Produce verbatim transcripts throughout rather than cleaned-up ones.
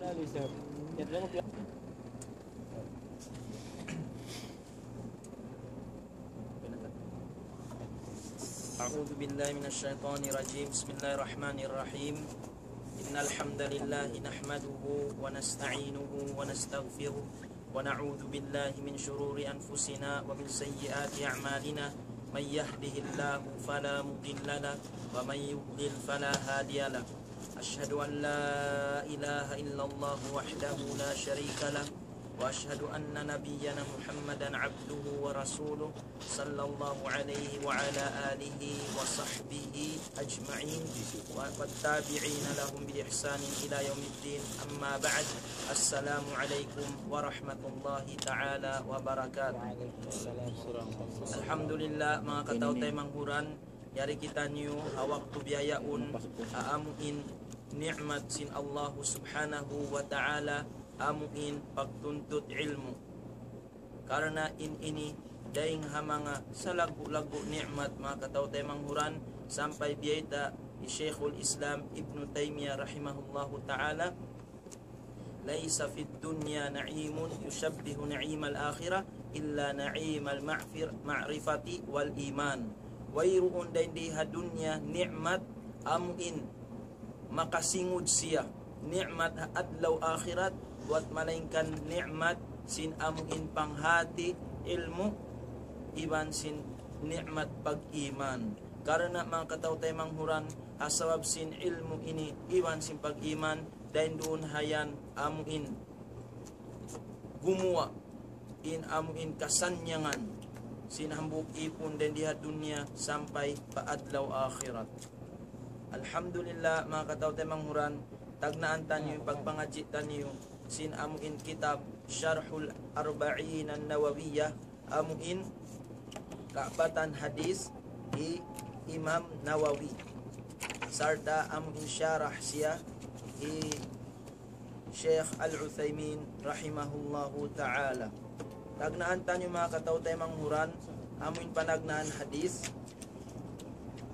أعوذ بالله من الشيطان الرجيم. بسم الله الرحمن الرحيم. إن الحمد لله نحمده ونستعينه ونستغفره ونعوذ بالله من شرور أنفسنا ومن سيئات أعمالنا. من يهده الله فلا مضل له ومن يضلل فلا هادي له. أشهد أن لا إله إلا الله وحده لا شريك له، وأشهد أن نبينا محمدا عبده ورسوله، صلى الله عليه وعلى آله وصحبه أجمعين، و-، والتابعين لهم بإحسان إلى يوم الدين. أما بعد، السلام عليكم ورحمة الله تعالى وبركاته. Alhamdulillah, manga kataw-taymanghuran, yari kitaniyu ha waktu bihaun, ha amuin ni'mat sin Allahu Subhanahu wa Ta'ala, amuin pagtuntut ilmu'. Karna' in ini dayn ha manga salaggu'-laggu' ni'mat, manga kataw-taymanghuran, sampay biyayta' hi Shaykhul Islam Ibnu Taymiyyah rahimahullahu ta'ala, ليس في الدنيا نعيم يشبه نعيم الآخرة إلا نعيم المعرفة والإيمان. Wayruun dayn di ha dunya ni'mat amuin makasingud siya ni'mat ha adlaw akhirat, buwat malaingkan ni'mat sin amuin panghati, ilmu', iban sin ni'mat pag-iman. Karna' manga kataw-taymanghuran, ha sabab sin ilmu' ini iban sin pag-iman, dayn duun ha yan amuin gumuwa' in amuin kasannyangan sin hambuuk īpun dayn di ha dunya sampay pa adlaw akhirat. Alhamdulillah, manga kataw-taymanghuran, tagnaan taniyu in pagpangadji' taniyu sin amuin kitab Sharhul Arba'in An-Nawawiyyah, amuin kaapatan hadis hi Imam Nawawi, sarta' amuin sharah siya hi Shaykh Al-Uthaymin rahimahullahu ta'ala. Tagnaan taniyu, manga kataw-taymanghuran, amuin panagnaan hadis,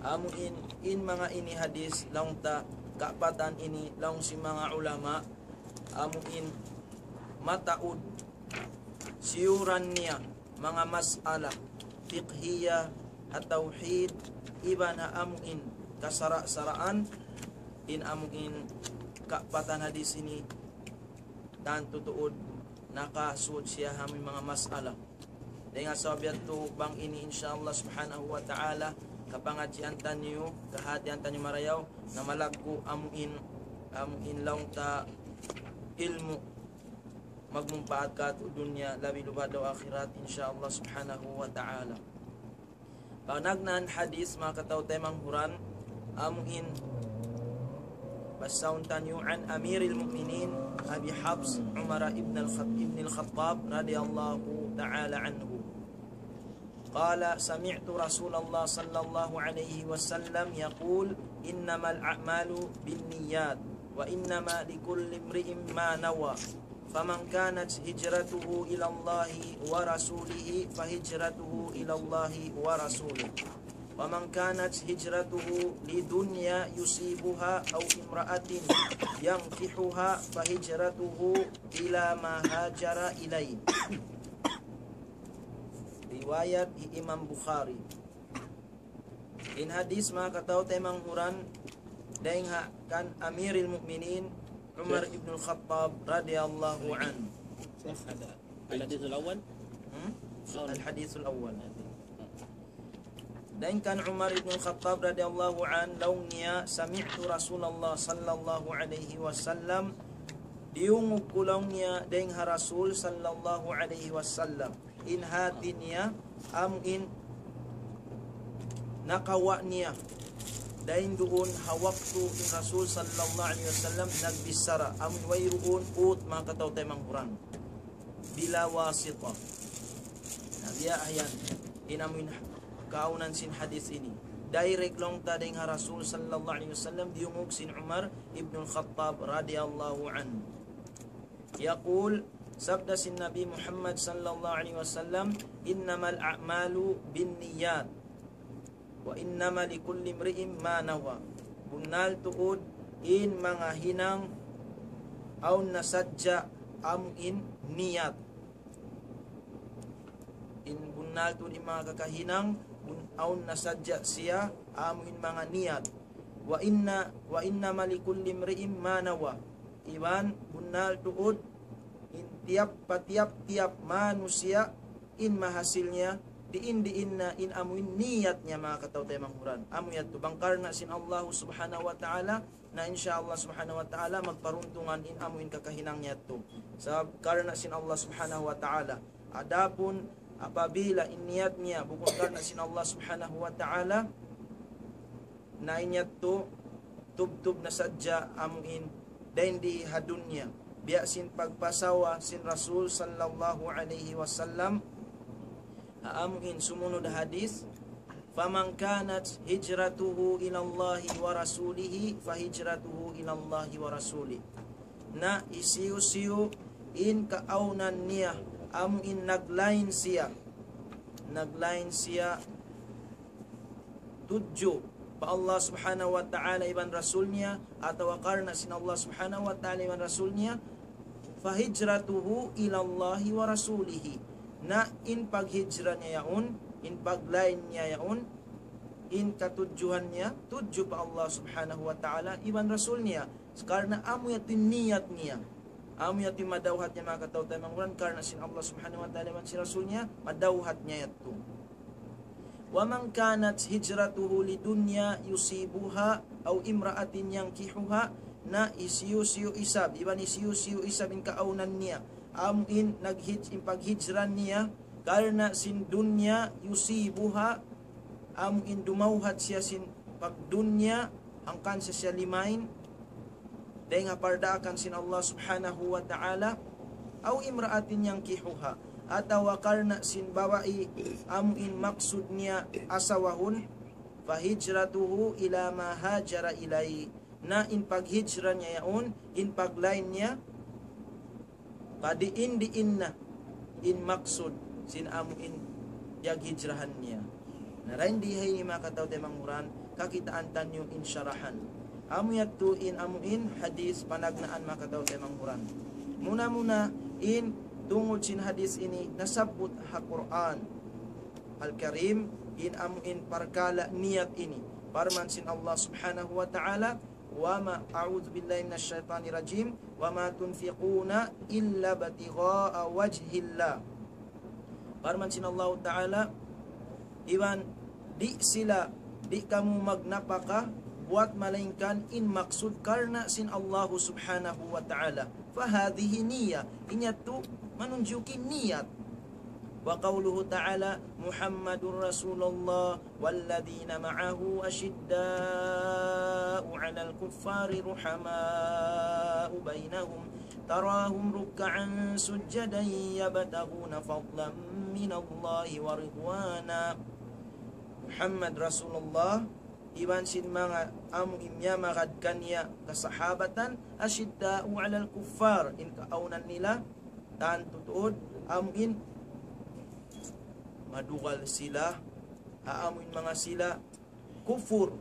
amuin in manga ini hadis, laung ta, kaapatan ini, laung sin manga ulama, amuin mataud siyuran niya manga mas'ala fiqhiyya, ha tawhid, iban ha amuin kasara'-saraan, in amuin kaapatan hadis ini, tantu tuud nakasud siya ha amuin manga mas'ala. Dayn ha sabab yadtu bang ini, insya Allah subhanahu wa ta'ala, kapangadjian taniyu, kahatihan taniyu marayaw, na malaggu' amuin, amuin laung ta ilmu' magmumpaat katu' dunya, labi lubha daw akhirat, insya Allah subhanahu wa ta'ala. Panagnaan hadis, manga kataw-taymanghuran, amuin basahun taniyu, عن أمير المؤمنين أبي حفص عمر بن الخط-، بن الخطاب رضي الله تعالى عنه. قال: سمعت رسول الله صلى الله عليه وسلم يقول: إنما الأعمال بالنيات، وإنما لكل امرئ ما نوى، فمن كانت هجرته إلى الله ورسوله فهجرته إلى الله ورسوله، ومن كانت هجرته لدنيا يصيبها أو امرأة ينكحها فهجرته إلى ما هاجر إليه. Riwayat hi Imam Bukhari. In hadis, manga kataw-taymanghuran, dayn ha kan Amiril Mu'minin Umar ibn al-Khattab radiyallahu anhu. الحديث الأول. Hmm? الحديث الأول. Dayn kan Umar ibn al-Khattab radiyallahu anhu, laung niya, سمعت رسول الله صلى الله عليه وسلم, diyungug ku, laung niya, dayn ha Rasul sallallahu alayhi wasallam. In hati niya, amuin nakawa' niya dayn duun ha waktu in Rasul sallallahu alayhi wasallam nagbichara, amuin wayruun ut, manga kataw-taymanghuran. بلا واسطة. Na biya' yan in amuin kaawnan sin hadis ini. Direct laung ta dayn ha Rasul sallallahu alayhi wasallam, diyungug sin Umar ibn al-Khattab radiyallahu anhu. يقول, sabda sin Nabi Muhammad sallallahu alayhi wasallam, إنما الأعمال بالنيات، وإنما لكل امرئ ما نوى. Bunnal tuud in manga hinang awn na sadja amu in niyat. In bunnal tuud in manga kakahinang, bun-, awn na sadja siya amu in manga niyat. وإن، وإنما لكل امرئ ما نوى. Iban bunnal tuud in tiyap-, pa tiyap-tiyap manusiya' in mahasil niya, diin-diin na in amu in niyat niya, manga kataw-taymanghuran. Amu yadtu bang karna' sin Allah Subhanahu wa Ta'ala, na insya Allah Subhanahu wa Ta'ala magparuntungan in amu in kakahinang niya yadtu. Sabab karna' sin Allah Subhanahu wa Ta'ala. Adapun apabila in niyat niya bukun karna' sin Allah Subhanahu wa Ta'ala, na in yadtu tubtub na sadja amu in dayn di ha dunya. Biya' sin pagpasawa sin Rasul sallallahu alayhi wasallam, ha amu in sumunud hadith, فمن كانت هجرته إلى الله ورسوله فهجرته إلى الله ورسوله. Na hisiyu-siyu in kaawnan niya, amu in naglain siya, naglain siya tudju pa Allah Subhanahu wa Ta'ala iban Rasul niya, atawa karna' sin Allah Subhanahu wa Ta'ala iban Rasul niya, فهجرته إلى الله ورسوله. Na in paghijra niya yaun, in paglain niya yaun, in katudjuhan niya, tudju pa Allah Subhanahu wa Ta'ala iban Rasul niya. Karna' amu yadtu in niyat niya. Amu yadtu in madawhat niya, manga kataw-taymanghuran, karna' sin Allah Subhanahu wa Ta'ala iban sin Rasul niya, madawhat niya yadtu. ومن كانت هجرته لدنيا يصيبها أو امرأة ينكحها, na hisiyu-siyu isab, iban hisiyu-siyu isab in kaawnan niya, amu in naghij-, in paghijra niya, karna' sin dunya, يصيبها, amu in dumawhat siya sin pagdunya, hangkan siya, siya limain, dayn ha pardaakan sin Allah Subhanahu wa Ta'ala, أو امرأة ينكحها, atawa karna' sin babai amu in maksud niya asawahun, فهجرته إلى ما هاجر إليه. Na in paghijra niya yaun, in paglain niya, pa diin-diin na in maksud sin amu in piyaghijrahan niya. Na dayn di ha ini, manga kataw-taymanghuran, kakitaan taniyu in sharahan. Amu yadtu in amu in hadith panagnaan, manga kataw-taymanghuran. Muna-muna in tungud sin hadith ini nasabbut ha Qur'an Al-Karim, in amu in parkala' niyat ini. Parman sin Allah Subhanahu wa Ta'ala, وما، أعوذ بالله من الشيطان الرجيم، وما تنفقون إلا ابتغاء وجه الله. Parman sin Allahu Ta'ala, iban di' sila, di' kamu magnapaka buat malaingkan in maksud karna' sin Allahu Subhanahu wa Ta'ala. فهذه نية. In yadtu manunjuki niyat. وقوله تعالى: محمد رسول الله والذين معه أشداء على الكفار رحماء بينهم تراهم ركعا سجدا يبتغون فضلا من الله ورضوانا. Muhammad Rasulullah, iban sin manga amu in miyamagad kaniya kasahabatan, أشداء على الكفار, in kaawnan nila, tantu tuud, amu in madugal sila, ha amu in manga sila kufur,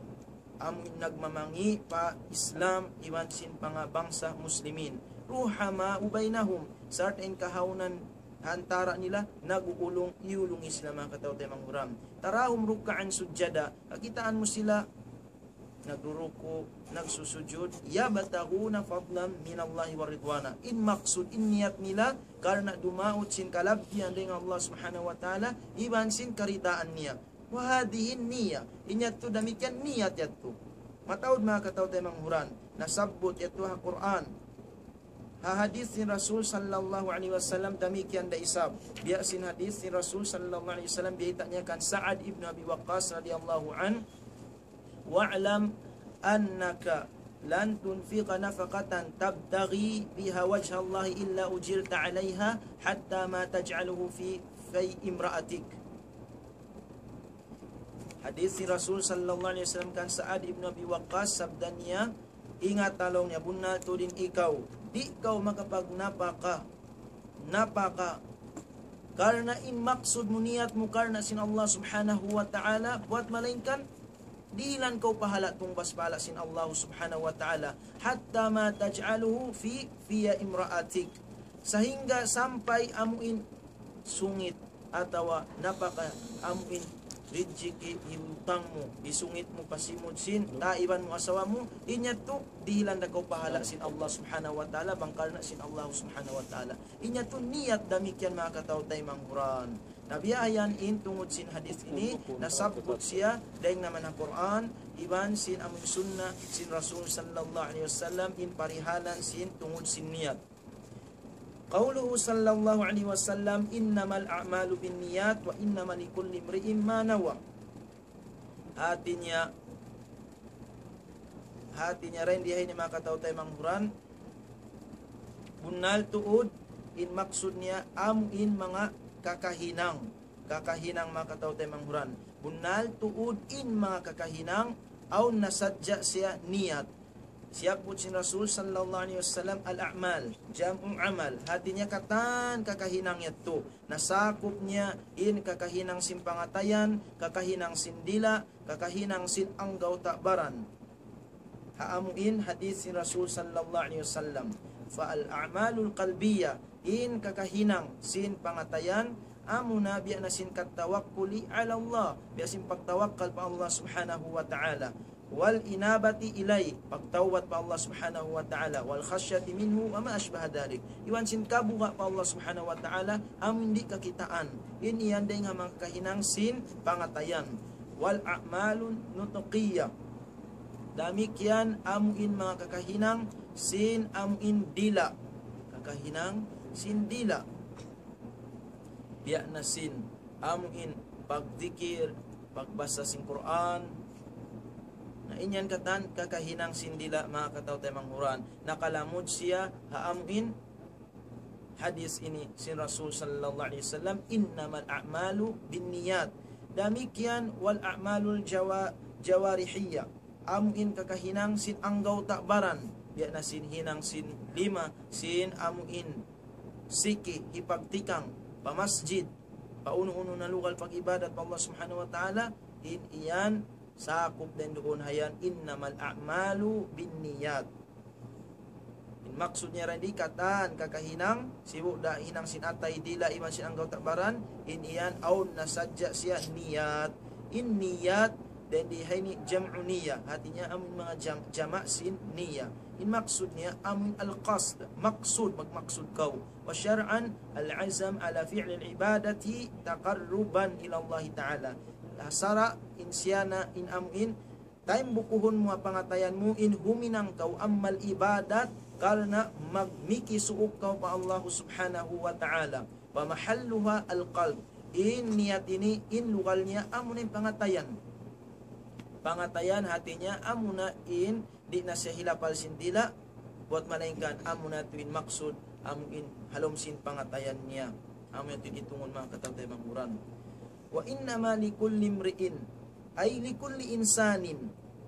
amu in nagmamangi' pa Islam iban sin manga bangsa Muslimin. رحماء بينهم, sarta' in kaawnan ha antara' nila, nag-uulung-iyulungi sila, manga kataw-taymanghuran. تراهم ركعا سجدا, kakitaan mu sila nagruruku', nagsusujud, يبتغون فضلا من الله ورضوانا. In maksud, in niyat nila, karna' dumaut sin kalabbihan dayn ha Allah Subhanahu wa Ta'ala, iban sin karidaan niya. وهذه النية. In yadtu damikkiyan niyat yadtu. Mataud, manga kataw-taymanghuran, nasabbut yadtu ha Qur'an. Ha hadith sin Rasul sallallahu alayhi wasallam damikkiyan da isab. Biya' sin hadith sin Rasul sallallahu alayhi wasallam, biyayta' niya kan Sa'ad ibn Abi Waqqas radiyallahu anhu, واعلم أنك لن تنفق نفقة تبتغي بها وجه الله إلا أجرت عليها حتى ما تجعله في في امرأتك. Hadith sin Rasul sallallahu alayhi wasallam kan Sa'ad ibn Abi Waqqas, sabda niya, ingat, laung niya, bunnal tuud in ikaw, di' kaw makapagnapaka, napaka, karna' in maksud mu, niyat mu, karna' sin Allah Subhanahu wa Ta'ala, buat malaingkan dihilan kaw pahala tungbas pahala sin Allah subhanahu wa ta'ala. Hatta ma taj'aluhu fi, fiya imra'atik. Sahingga sampay amuin sungit atawa napaka amuin rijiki hibutang mu, isungit mu pa simud sin taiban mu asawa mu, in yadtu dihilan da kaw pahala sin Allah subhanahu wa ta'ala, bang karna' sin Allah subhanahu wa ta'ala. In yadtu niyat damikkiyan manga kataw-taymanghuran. Na biya' yan in tungud sin hadith ini, nasabbut siya dayn naman ha Qur'an, iban sin amun sunnah sin Rasul sallallahu alayhi wasallam, in parihalan sin tungud sin niyat. قوله صلى الله عليه وسلم: إنما الأعمال بالنيات وإنما لكل امرئ ما نوى. Hati niya, hati niya dayn di ha ini manga kataw-taymanghuran, bunnal tuud in maksud niya amuin manga kakahinang, kakahinang manga kataw-taymanghuran. Bunnal tuud in manga kakahinang, awn na sadja siya niyat. Siyabbut sin Rasul sallallahu alayhi wasallam, al-a'mal, jam'u amal. Hati niya katan kakahinang yadtu. Nasakup niya in kakahinang sin pangatayan, kakahinang sin dila', kakahinang sin anggawta' baran. Ha amuin hadith sin Rasul sallallahu alayhi wasallam. Fa al-a'malul qalbiyah, in kakahinang sin pangatayan, amuna biya' na sin katawakkuli ala Allah, biya' sin pagtawakkal pa Allah subhanahu wa ta'ala. Wal inabati ilayh, pagtawbat pa Allah subhanahu wa ta'ala. Wal khashyati minhu wa ma ashbaha dhalik. Iban sin kabuga' pa Allah subhanahu wa ta'ala, amun di' kakitaan. In yan dayn ha manga kakahinang sin pangatayan. Wal a'malun nutqiyah. Damikkiyan amuin manga kakahinang sin amuin dila'. Kakahinang sin dila'. Biya' na sin amuin pagdikir, pagbasa sin Qur'an. Na in yan katan kakahinang sin dila' manga kataw-taymanghuran. Nakalamud siya ha amuin hadith ini sin Rasul sallallahu alayhi wasallam, إنما الأعمال بالنيات. Damikkiyan wal a'malul jawa-, jawarihiyah. Amuin kakahinang sin anggawta' baran. Biya' na sin hinang sin lima, sin amuin siki, hipagtikang, pa masjid, pa unu-unu na lugal pag-ibadat pa Allah subhanahu wa ta'ala, in yan sakup dayn duun ha yan, إنما الأعمال بالنيات. In maksud niya dayn di katan kakahinang, sibu' da hinang sin atay, dila', iban sin anggawta' baran, in yan awn na sadja siya niyat. In niyat, dayn di ha ini jam'u niyah, hati niya amun manga jam-, jama' sin niyah. In maksud niya amun al-qasd, maksud, magmaksud kaw. وشرعا العزم على فعل العبادة تقربا إلى الله تعالى. Ha sara' in siya na in amuin, time bukuhun mu ha pangatayan mu in huminang kaw amal ibadat karna' magmikisuuk kaw pa Allah subhanahu wa ta'ala. فمحلها القلب. In niyat ini, in lugal niya amuna in pangatayan. Pangatayan hati niya amuna in di' na siya hilapal sin dila', buat malaingkan amuna tuud in maksud, amuin ha lawm sin pangatayan niya. Amuna tuud in itungun manga kataw-taymanghuran. وإنما لكل امرئ، أي لكل إنسان.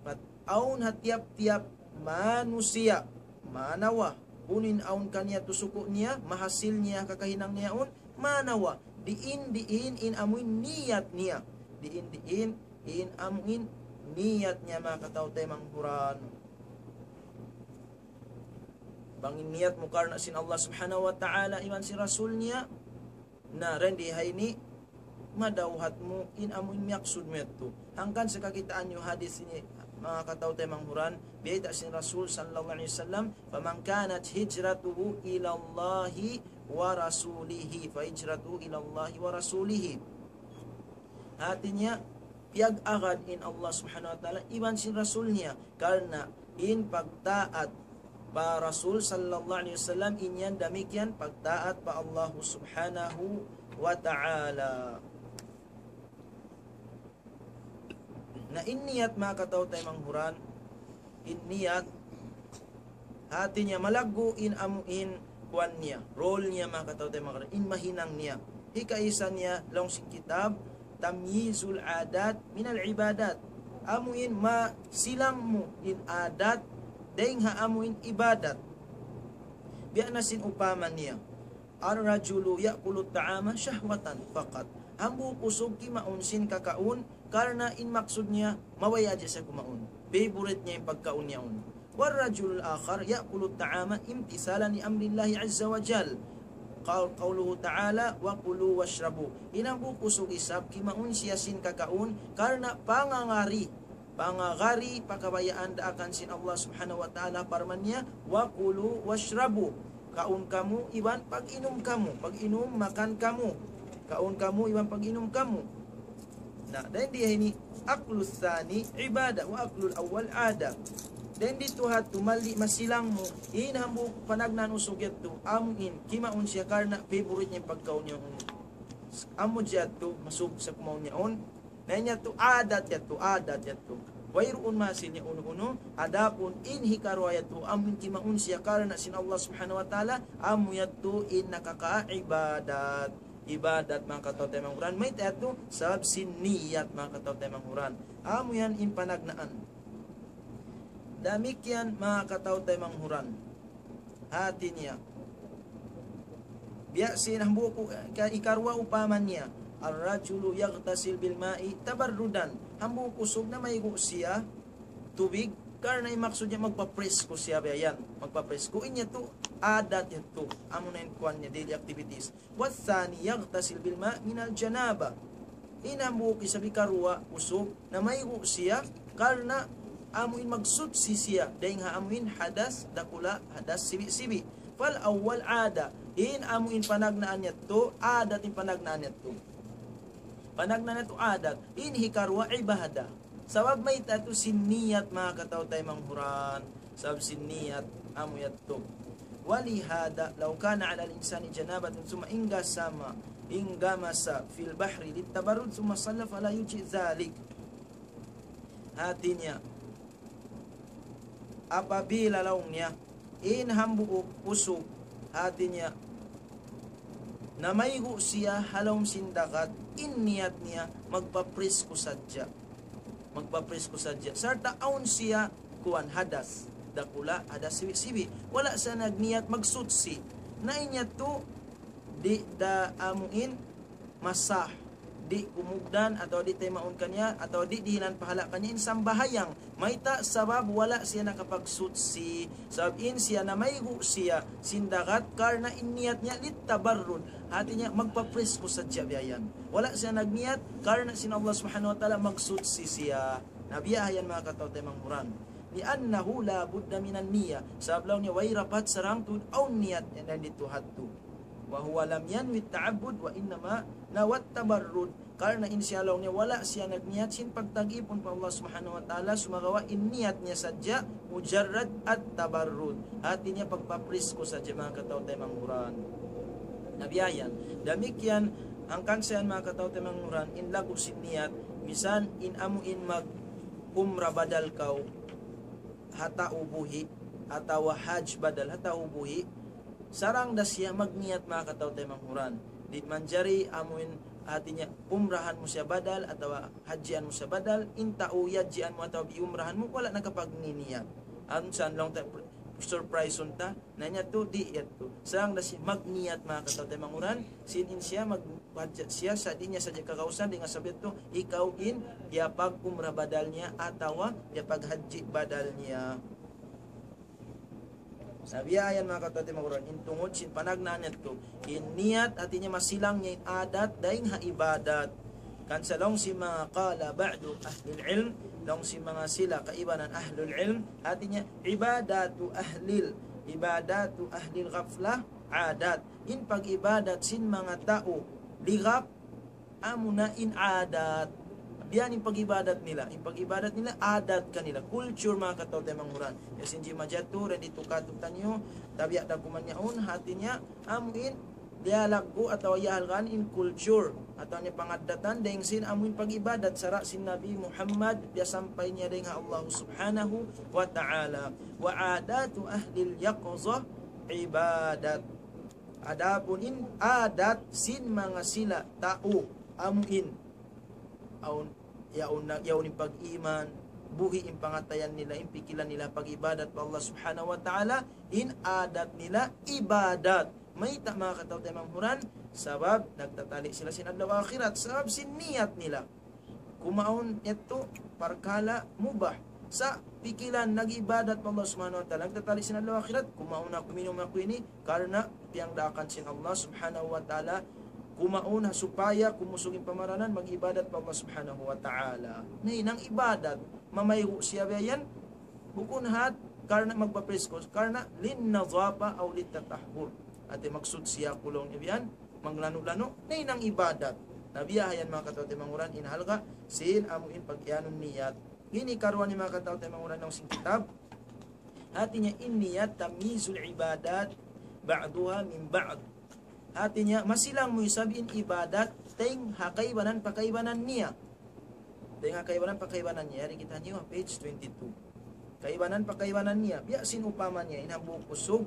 Bat awn ha tiyap-tiyap manusiya', ما نوى, unu in awn kaniya tusuku' niya, mahasil niya kakahinang niya yaun, ما نوى, diin-diin in amuin niyat niya. Diin-diin in amuin niyat niya manga kataw-taymanghuran. Bang in niyat mu karna' sin Allah subhanahu wa ta'ala iban sin Rasul niya, na dayn di ha ini madawhat mu in amuin miyaksud mu yadtu. Hangkan sa kakitaan niyu hadith ini manga kataw-taymanghuran, biyayta' sin Rasul sallallahu alayhi wasallam, فمن كانت هجرته إلى الله ورسوله فهجرته إلى الله ورسوله. Hati niya, piyag-agad in Allah subhanahu wa ta'ala iban sin Rasul niya. Karna' in pagtaat pa Rasul sallallahu alayhi wasallam, in yan damikkiyan pagtaat pa Allah subhanahu wa ta'ala. Na in niyat manga kataw-taymanghuran, in niyat, hati niya malaggu' in amuin kuwan niya, role niya manga kataw-taymanghuran, in mahinang niya. Hikaisa niya laung sin kitab, تمييز العادات من العبادات. Amuin masilang mu in adat dayn ha amuin ibadat. Biya' na sin upama niya, الرجل يأكل الطعام شهوة فقط. Hambuuk usug kimaun sin kakaun karna' in maksud niya, mabaya' hadja siya kumaun. Favorite niya in pagkaun niya yaun. والرجل الآخر يأكل الطعام امتثالا لأمر الله عز وجل. قال، قوله تعالى: وكلوا واشربوا. In hambuuk usug isab, kimaun siya sin kakaun, karna' pangagad, pangagad pa kabayaan daakan sin Allah Subhanahu wa Ta'ala, parman niya, وكلوا واشربوا. Kaun kamu, iban pag-inum kamu. Pag-inum, makan kamu. Kaun kamu, iban pag-inum kamu. Na, dayn di ini, أكل الثاني عبادة وأكل الأول عادة. Dayn di tuud ha yadtu, mali masilang mu, in hambuuk panagnaan usug yadtu, amu in, kimaun siya karna' favorite niya in pagkaun niya yaun. Amu yadtu, masub sa kumaun niya yaun. Na in yadtu, adat yadtu, adat yadtu. Wayruun masin niya unu-unu, adapun in hikaruwa yadtu, amu in kimaun siya karna' sin Allah Subhanahu wa Ta'ala, amu yadtu in nakakaibadat. Ibadat, manga kataw-taymanghuran. Mayta' yadtu? Sabab sin niyat, manga kataw-taymanghuran. Amu yan in panagnaan. Damikkiyan, manga kataw-taymanghuran. Hati niya. Biya' sin hambuuk, ka-, hikaruwa upama niya. الرجل يغتسل بالماء تبردا. Hambuuk usug namaygu' siya tubig, karna' in maksud niya magpapresko siya biya' yan. Magpapresko. In yadtu, adat yadtu. Amu na in kuwan niya, daily activities. والثاني يغتسل بالماء من الجنابة. In hambuuk isab hikaruwa usug, namaygu' siya, karna' amu in magsuchi siya, dayn ha amu in hadas dakula', hadas sibi'-sibi'. فالأول عادة. In amu in panagnaan yadtu, adat in panagnaan yadtu. Panagnaan yadtu adat. In hikaruwa ibadat. Sabab mayta' yadtu? Sin niyat, manga kataw-taymanghuran. Sabab sin niyat, amu yadtu. ولهذا لو كان على الإنسان جنابة ثم انغسل، انغمس في البحر للتبرد ثم صلى فلا يجزئ ذلك. Hati niya, apabila laung niya, in hambuuk usug, hati niya, namaygu' siya ha lawm sin dagat, in niyat niya, magpapresko sadja. Magpapresko sadja. Sarta' awn siya kuwan hadas dakula', hadas sibi'-sibi'. Wala' siya nagniyat magsuchi. Na in yadtu, di' da amu in masah, di' kumugdan atawa di' taymaun kaniya, atawa di' dihilan pahala' kaniya in sambahayang. Mayta'? Sabab wala' siya nakapagsuchi. Sabab in siya namaygu' siya sin dagat karna' in niyat niya للتبرد. Hati niya, magpapresko sadja biya' yan. Wala' siya nagniyat karna' sin Allah Subhanahu wa Ta'ala magsuchi siya. Na biya' yan, manga kataw-taymanghuran. لأنه لا بد من النية. Sabab laung niya way dapat sarang tuud awn niyat yan didtu ha yadtu. وهو لم ينو التعبد وإنما نوى التبرد. Karna' in siya laung niya wala' siya nagniyat sin pagta'at pa Allah Subhanahu wa Ta'ala, sumagawa' in niyat niya sadja mujarrad at-tabarrud. Hati niya pagpapresko sadja, manga kataw-taymanghuran. Na biya' yan. Damikkiyan, hangkan sa yan, manga kataw-taymanghuran, in laggu' sin niyat, misan in amu in mag-umrah badal kaw, ha tau buhi', atawa hajj badal ha tau buhi', sarang da siya magniyat, manga kataw-taymanghuran. Di' manjari amu in, hati niya, umrahan mu siya badal, atawa hajjian mu siya badal, in tau hajjian mu atawa biumrahan mu, wala' nakapagniniyat. Unu sa laung ta, surprise unta, na in yadtu, di' yadtu. Sarang da siya magniyat, manga kataw-taymanghuran, sin in siya mag-, hajjat siya, sa' di' niya sadja kagausan, dayn ha sabab yadtu, ikaw in, piyapag-umrah badal niya, atawa, piyapaghajji badal niya. Na biya' yan, manga kataw-taymanghuran, in tungud sin panagnaan yadtu, in niyat, hati niya masilang niya in adat, dayn ha ibadat. Hangkan sa laung sin manga قال بعض أهل العلم, laung sin manga sila kaibanan ahlul ilm, hati niya عبادات أهل ال-, عبادات أهل الغفلة عادات. In pag-ibadat sin manga tau lighaf, amuna in adat. Biya' yan in pag-ibadat nila. In pag-ibadat nila, adat kanila. Culture, manga kataw-taymanghuran. Ya sin jimajatu, ready to katutan niyu, tabiya' da kuman yaun, hati niya, amu in, liyalaggu' atawa liyahalgaan in culture, atawa in pangaddatan, dayn sin amu in pag-ibadat sara' sin Nabi Muhammad, piyasampay niya dayn ha Allah Subhanahu wa Ta'ala. وعادات أهل اليقظة عبادات. Adapun in adat sin manga sila tau amu in, awn, yaun na, yaun in pag-iman, buhi' in pangatayan nila, in pikilan nila, pag-ibadat pa Allah Subhanahu wa Ta'ala, in adat nila ibadat. Mayta', manga kataw-taymanghuran? Sabab nagtatali' sila sin adlaw akhirat, sabab sin niyat nila. kumaun yadtu parkala' mubah. Sa' pikilan nag-ibadat pa Allah Subhanahu wa Ta'ala, nagtatali' sin adlaw akhirat, kumaun aku, minum aku ini, karna' piyangdaakan sin Allah Subhanahu wa Ta'ala, kumaun ha supaya kumusug in pamaranan, mag-ibadat pa Allah Subhanahu wa Ta'ala. Na in ibadat, mamaygu' siya biya' yan, bukun hat, karna' magpapresko, karna' linnadhafa aw littatahhur. Hati maksud siya kulong niya biya' yan, maglanu-lanu, na in ibadat. Na biya' yan manga kataymanghuran in halga', sin amu in pag-iyanun niyat. Ini karuwa ini manga kataymanghuran laung sin kitab. Hati niya in niyat tamyizul ibadat ba'duha min ba'd. Hati niya, masilang mu isab in ibadat, dayn ha kaibanan pa kaibanan niya. Dayn ha kaibanan pa kaibanan niya, yari kita niyu ha page twenty-two. Kaibanan pa kaibanan niya, biya' sin upama niya, in hambuuk usug,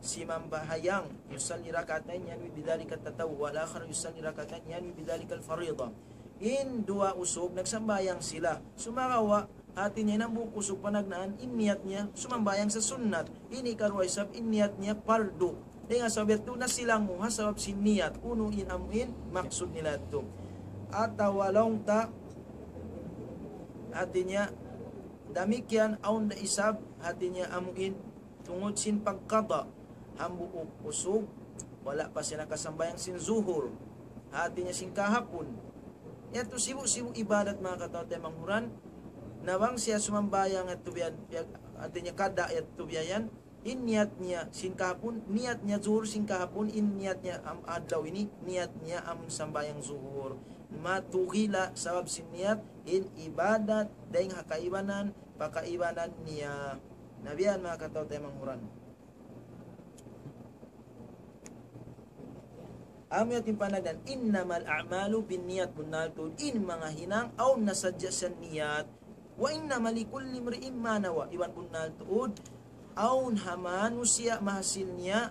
simambahayang, yusalli rak'atayn yanwi bidhalika at-tatawwu', wal akhar yusalli rak'atayn yanwi bidhalika al-faridah. In duwa usug, nagsambahayang sila. Sumagawa', hati niya in hambuuk usug panagnaan, in niyat niya, sumambahayang sin sunnat. Ini karuwa isab, in niyat niya pardu. Dayn ha sabab yadtu nasilang mu ha sabab sin niyat, unu in amu in maksud nila yadtu. Atawa laung ta, hati niya, damikkiyan awn da isab, hati niya amu in tungud sin pagkada, hambuuk usug, wala' pa siya nakasambahayang sin zuhur, hati niya sin kahapun. Yadtu sibu'-sibu' ibadat manga kataymanghuran, na bang siya sumambahayang yadtu biya' yan, piyag-, hati niya kada yadtu biya' yan, in niyat niya sin kahapun, niyat niya zuhur sin kahapun, in niyat niya am-, adlaw ini, niyat niya amun sambahayang zuhur. Matughila sabab sin niyat, in ibadat, dayn ha kaibanan, pa kaibanan niya. Na biya' yan manga kataymanghuran. Amu yadtu in panagnaan, innamal a'malu binniyat, bunnal tuud in manga hinang, awn na sadja siya niyat. Wa innama likulli imri'in ma nawa, iban bunnal tuud, awn ha manusiya' mahasil niya,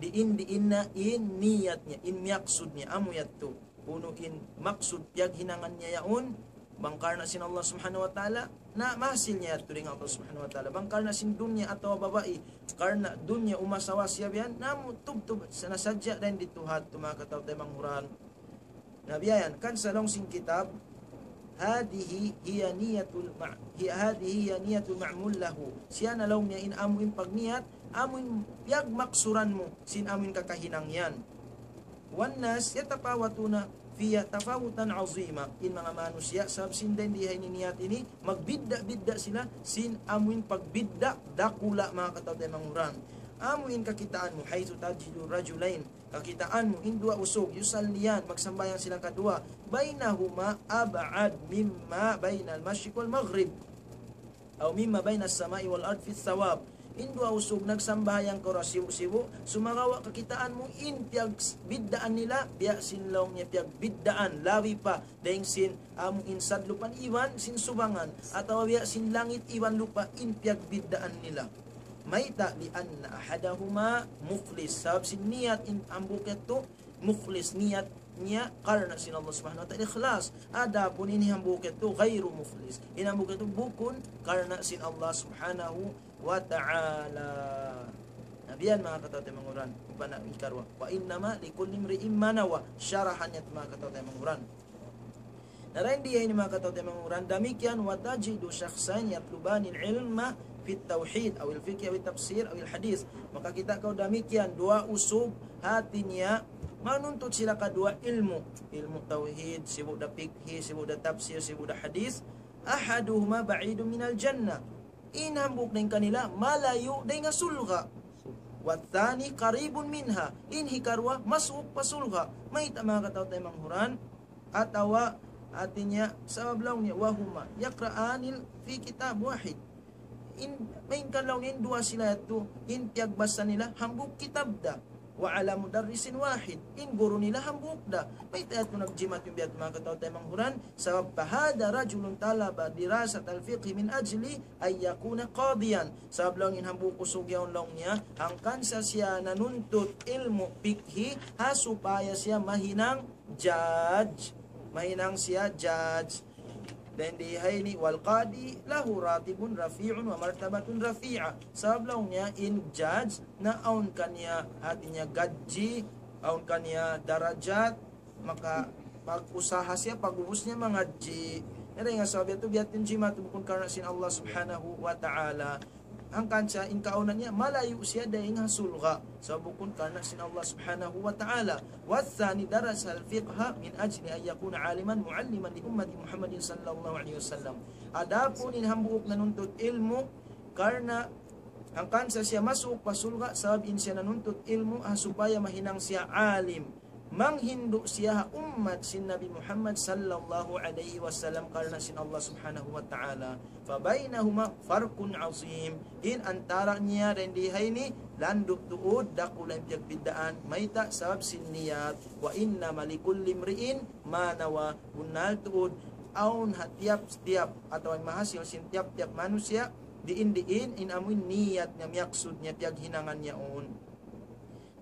diin-diin na in niyat niya, in miyaksud niya, amu yadtu. Unu in maksud piyaghinangan niya yaun, bang karna' sin Allah Subhanahu wa Ta'ala, na mahasil niya yadtu dayn ha Allah Subhanahu wa Ta'ala. Bang karna' sin dunya atawa babai, karna' dunya umasawa siya biya' yan, na amu tubtub sa na sadja dayn didtu ha yadtu manga kataymanghuran. Na biya' yan, kan sa laung sin kitab, hadhihi hiya niyatul ma-, hi-, hadhihi hiya niyatul ma'mul lahu. Siya na laung niya in amu in pagniyat, amu in piyagmaksuran mu, sin amu in kakahinang yan. Wan nas yatafawatuna fiha tafawutan azima. In manga manusiya', sabab sin dayn di ha ini niyat ini, magbidda'-bidda' sila, sin amu in pagbidda' dakula' manga kataymanghuran. Amu in kakitaan mu, haythu tajidu rajulayn, kakitaan mu, in duwa usug, yusalliyan, magsambahayang sila kaduwa, baynahuma ab'ad mimma baynal mashriq wal maghrib. Aw mimma bayna as-sama'i wal ard fi thawab. In duwa usug nagsambahayang karuwa sibu'-sibu', sumagawa' kakitaan mu in piyagbiddaan nila, biya' sin laung niya piyagbiddaan, labi pa, dayn sin amu in sadlupan iban sin subangan, atawa biya' sin langit iban lupa' in piyagbiddaan nila. Mayta'? Li anna ahadahuma mukhlis. Sabab sin niyat in hambuuk yadtu, mukhlis, niyat niya karna' sin Allah Subhanahu wa Ta'ala, ikhlas. Adapun in hambuuk yadtu ghayru mukhlis. In hambuuk yadtu bukun karna' sin Allah Subhanahu wa Ta'ala. Na biya' yan manga kataymanghuran, in panagnaan ikaruwa. Wa innama likulli imri'in ma nawa. Sharahan niya manga kataymanghuran. Na dayn di ha ini manga kataymanghuran, damikkiyan, wa tajidu shakhsayn yatlubanil ilma fit tawhid, awil fiqh, awil tafsir, awil hadith. Makakita' kaw damikkiyan, duwa usug, hati niya, manuntut sila kaduwa ilmu'. Ilmu' tawhid, sibu' da fiqh, sibu' da tafsir, sibu' da hadith. Ahaduhuma ba'idun minal jannah. In hambuuk dayn kanila, malayu' dayn ha surga'. Wathani qaribun minha. In hikaruwa, masuuk pa surga'. Mayta' manga kataymanghuran, atawa, hati niya, sabab laung niya, wahuma yaqra'ani fi kitab wahid. In, malayngkan laung niya in duwa sila yadtu, in piyagbasa nila, hambuuk kitab da. Wa ala mudarrisin wahid. In guru nila hambuuk da. Mayta' yadtu nagjimat in biya' yadtu manga kataymanghuran, sabab fahadha rajulun talaba dirasatal fiqhi min ajli an yakuna qadiyan. Sabab laung in hambuuk usug yaun laung niya, hangkan sa siya nanuntut ilmu' fiqhi, ha supaya siya mahinang judge. Mahinang siya judge. Dayn di ha ini, wal qadi lahu ratibun rafi'un wa martabatun rafi'a. Sabab laung niya in judge na awn kaniya, hati niya gadji, awn kaniya darajat, maka mag-usaha siya, pag-ubus niya mangadji'. Na dayn ha sabab yadtu, biya' ha yan jimatu bukun karna' sin Allah Subhanahu wa Ta'ala. Hangkan sa in kaawnan niya, malayu' siya dayn ha surga'. Sa' bukun karna' sin Allah Subhanahu wa Ta'ala. والثاني درس الفقه من أجل أن يكون عالما معلما لأمة محمد صلى الله عليه وسلم. Adapun in hambuuk nanuntut ilmu', karna' hangkan sa siya masuuk pa surga', sabab in siya nanuntut ilmu', ha supaya mahinang siya alim. Manghindu' siya ha ummat sin Nabi Muhammad sallallahu alayhi wasallam karna' sin Allah Subhanahu wa Ta'ala. فبينهما فرق عظيم. In antara' niya dayn di ha ini, landu' tuud, dakula' in piyagbiddaan, mayta' sabab sin niyat. وإنما لكل امرئ ما نوى. Bunnal tuud, awn ha tiyap-tiyap, atawa mahasil sin tiyap-tiyap manusiya', diin-diin, in amuin niyat niya, miyaksud niya, piyaghinangan niya yaun.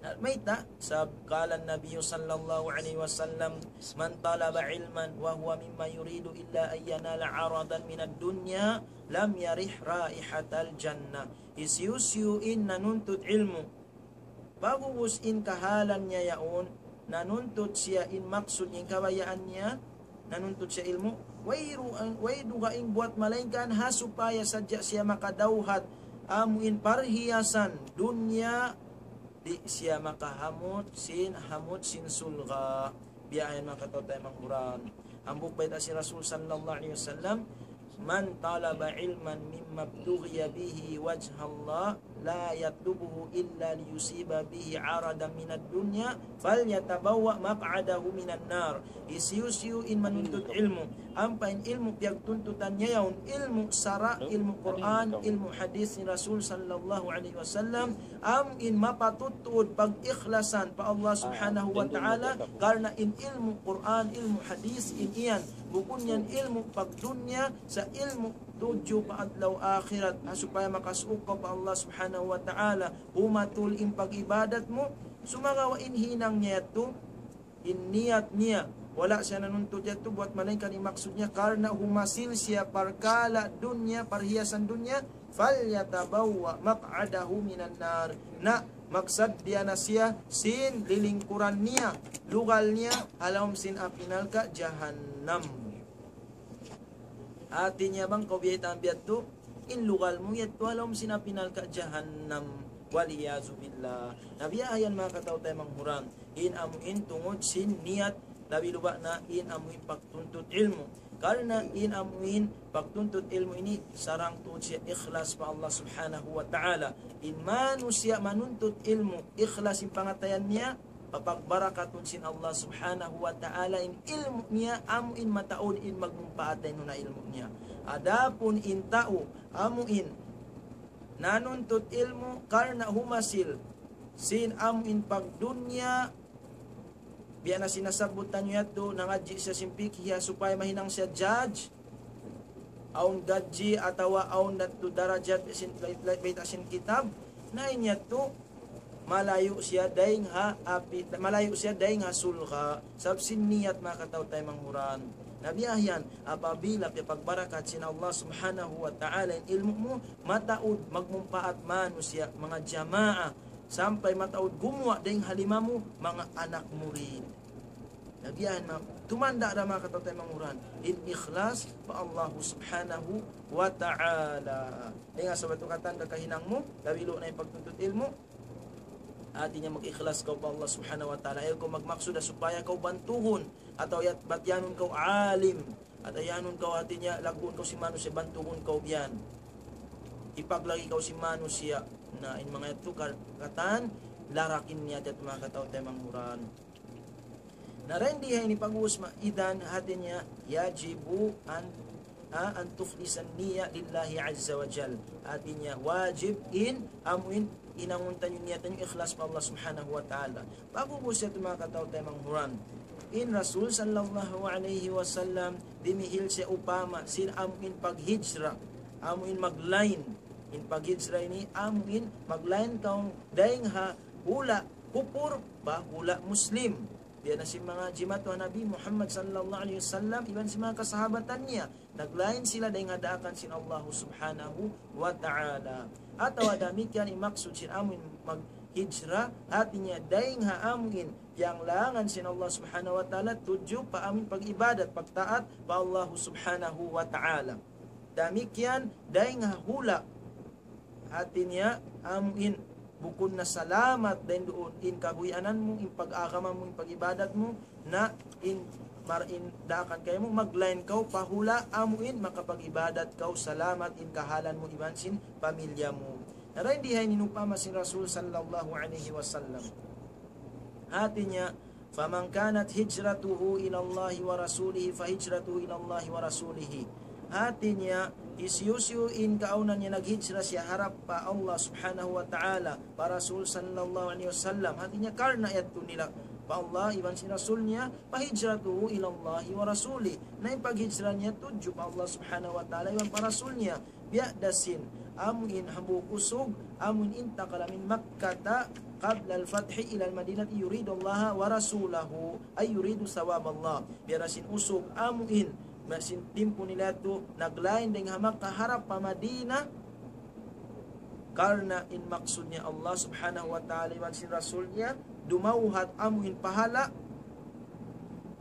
Na, mayta', sabab قال النبي صلى الله عليه وسلم: من طلب علما وهو مما يريد إلا أن ينال عرضا من الدنيا لم يرح رائحة الجنة. Hisiyu-siyu in nanuntut ilmu'. Pag'ubus in kahalan niya yaun, nanuntut siya in maksud niya, in kabayaan niya, nanuntut siya ilmu'. Wayruun, way dugaing buwat malaingkan ha supaya sadja siya makadawhat amuin parhiyasan dunya, di' siya makahamut sin hamut sin surga'. Biya' yan manga kataw-taymanghuran. Hambuuk bayta' sin Rasul sallallahu alayhi wasallam, من طلب علما مما ابتغي به وجه الله لا يطلبه إلا ليصيب به عرضا من الدنيا فليتبوأ مقعده من النار. Hisiyu-siyu in manuntut ilmu', ampa in ilmu' piyagtuntutan niya yaun, ilmu' sara', ilmu' Qur'an, ilmu' hadith ni Rasul sallallahu alayhi wasallam, amuin mapatut tuud pag-ikhlasan pa Allah Subhanahu wa Ta'ala, karna' in ilmu' Qur'an, ilmu' hadith, in yan, bukun yan ilmu' pagdunya, sa' ilmu' tudju pa adlaw akhirat, ha supaya makasuuk kaw pa Allah Subhanahu wa Ta'ala, humatul in pag-ibadat mu, sumagawa' in hinang niya yadtu, in niyat niya, wala' siya nanuntut yadtu buwat malaingkan in maksud niya, karna' humasil siya parkala' dunya, parhiyasan dunya, فليتبوأ مقعده من النار. Na, magsaddiya na siya sin lilingkuran niya, lugal niya, ha lawm sin api narka' jahannam. Hati niya bang kaw biyaytaan biya' yadtu, in lugal mu yadtu ha lawm sin api narka' jahannam. والعياذ بالله. Na biya' yan manga kataw-taymanghuran. In amuin tungud sin niyat, labi luba' na in amuin pagtuntut ilmu'. Karna' in amuin pagtuntut ilmu' ini sarang tuud siya ikhlas pa Allah Subhanahu wa Ta'ala. In manusiya' manuntut ilmu', ikhlas in pangatayan niya, papagbarakatun sin Allah Subhanahu wa Ta'ala in ilmu' niya, amuin mataud in magmumpaat dayn ha ilmu' niya. Adapun in tau, amuin nanuntut ilmu' karna' humasil sin amuin pagdunya, biya' na sin nasabbut taniyu yadtu, nangadji' siya sin fiqh, ha supaya mahinang siya judge, awn gadji atawa awn yadtu darajat sin, bayta' sin kitab, na in yadtu, malayu' siya dayn ha api, malayu' siya dayn ha surga', sabab sin niyat manga kataw-taymanghuran. Na biya' yan, apabila piyapagbarakat sin Allah Subhanahu wa Ta'ala in ilmu' mu, mataud magmumpaat manusiya', manga jamaa, sampay mataud gumuwa' dayn ha lima mu, manga anak murid. Na biya' yan, tumanda' da manga kataw-taymanghuran in ikhlas pa Allah Subhanahu wa Ta'ala. Dayn ha sabab yadtu katan da kahinang mu, labi luba' na in pagtuntut ilmu'. Hati niya mag-ikhlas kaw pa Allah Subhanahu wa Ta'ala. Ayaw kaw magmaksud ha supaya kaw bantuhun, atawa yat-, bat yanun kaw alim, atawa yanun kaw hati niya lagguun kaw sin manusiya', bantuhun kaw biya' yan. Ipaglagi kaw sin manusiya'. Na in manga yadtu ka-, katan, larakin niya yadtu manga kataw-taymanghuran. Na dayn di ha ini pag-ubus ma-, idhan hati niya, يجب أن, ah, أن تخلص النية لله عز وجل. Hati niya, wajib in, amuin, hinangun taniyu niyat taniyu ikhlas pa Allah Subhanahu wa Ta'ala. Pag-ubus yadtu manga kataw-taymanghuran. In Rasul sallallahu alayhi wasallam, dimihil siya upama, sin amuin paghijra, amuin maglain. In paghijra ini, amuin maglain kaw dayn ha hula' kupur pa hula' Muslim. Biya' na sin manga jimatu ha Nabi Muhammad sallallahu alayhi wasallam, iban sin manga kasahabatan niya. Naglain sila dayn ha daakan sin Allah Subhanahu wa Ta'ala. Atawa damikkiyan in maksud sin amuin mag-, hijra, hati niya dayn ha amuin piyanglangan sin Allah Subhanahu wa Ta'ala, tudju pa amuin pag-ibadat, pagtaat pa Allah Subhanahu wa Ta'ala. Damikkiyan dayn ha hula', hati niya amuin bukun na salamat dayn duun in kahuyanan mu, in pag-agama mu, in pag-ibadat mu, na in mar-, in daakan kaymu, maglain kaw pa hula' amuin makapag-ibadat kaw, salamat in kahalan mu iban sin pamilya mu. Na dayn di ha ini in upama sin Rasul sallallahu alayhi wasallam. Hati niya, فمن كانت هجرته إلى الله ورسوله فهجرته إلى الله ورسوله. Hati niya, hisiyu-siyu in kaawnan niya naghijra siya harap pa Allah Subhanahu wa Ta'ala, pa Rasul sallallahu alayhi wasallam. Hati niya, karna' yadtu nila pa Allah iban sin Rasul niya, فهجرته إلى الله ورسوله. Na in paghijra niya tudju pa Allah Subhanahu wa Ta'ala iban pa Rasul niya. Biya' da sin amuin hambuuk usug, amuin انتقل من مكة قبل الفتح إلى المدينة يريد الله ورسوله، أي يريد ثواب الله. Biya' da sin usug amuin, ma-, sin timpu nila yadtu, naglain dayn ha Makkah harap pa Madinah, karna' in maksud niya Allah Subhanahu wa Ta'ala iban sin Rasul niya, dumawhat amuin pahala'.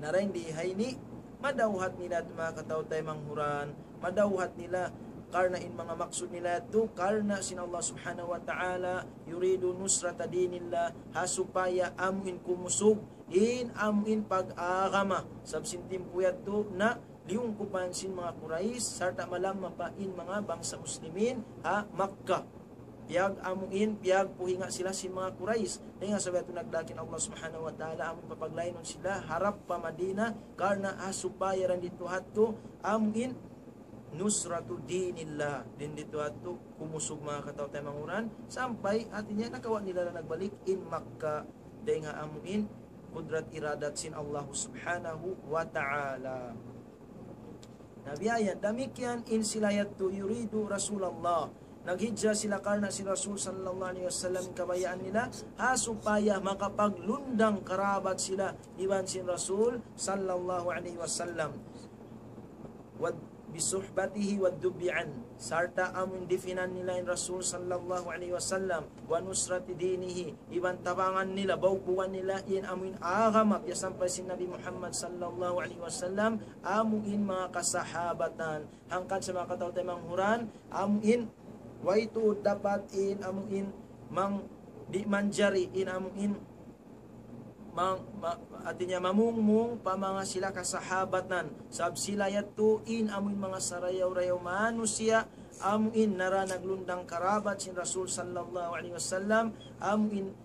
Na dayn di ha ini, madawhat nila yadtu manga kataw-taymanghuran, madawhat nila karna' in manga maksud nila yadtu, karna' sin Allah Subhanahu wa Ta'ala, يريد نصرة دين الله, ha supaya amuin kumusug in amuin pag-agama. Sabab sin timpu yadtu na liyungkupan sin manga Quraysh, sarta' malamma pa in manga bangsa Muslimin ha Makkah. Piyag-amuin, piyagpuhinga sila sin manga Quraysh. Dayn ha sabab yadtu nagdaak in Allah Subhanahu wa Ta'ala, amuin papaglainun sila harap pa Madinah, karna' ha supaya dayn didtu ha yadtu, amuin نصرة دين الله. Dayn didtu ha yadtu, kumusug manga kataw-taymanghuran, sampay hati niya nakawa' nila na nagbalik in Makkah, dayn ha amuin kudrat iradat sin Allah Subhanahu wa Ta'ala. Na biya' yan, damikkiyan in sila yadtu يريد رسول الله. Naghijra sila karna' sin Rasul sallallahu alayhi wasallam, kabayaan nila, ha supaya makapaglundang karabat sila iban sin Rasul sallallahu alayhi wasallam. وبصحبته والذب عنه. Sarta' amun difinan nila in Rasul sallallahu alayhi wasallam, ونصرة دينه, iban tabangan nila, bugbugan nila in amun agama piyasampay sin Nabi Muhammad sallallahu alayhi wasallam, amun manga kasahabatan. Hangkan sa manga kataw-taymanghuran, amun way tuud dapat in amun mang-, di' manjari in amun mang-, ma-, hati niya mamungmung pa manga sila kasahabatan. Sabab sila yadtu in amun manga sarayaw-rayaw manusiya', amun nara naglundang karabat sin Rasul sallallahu alayhi wasallam, amun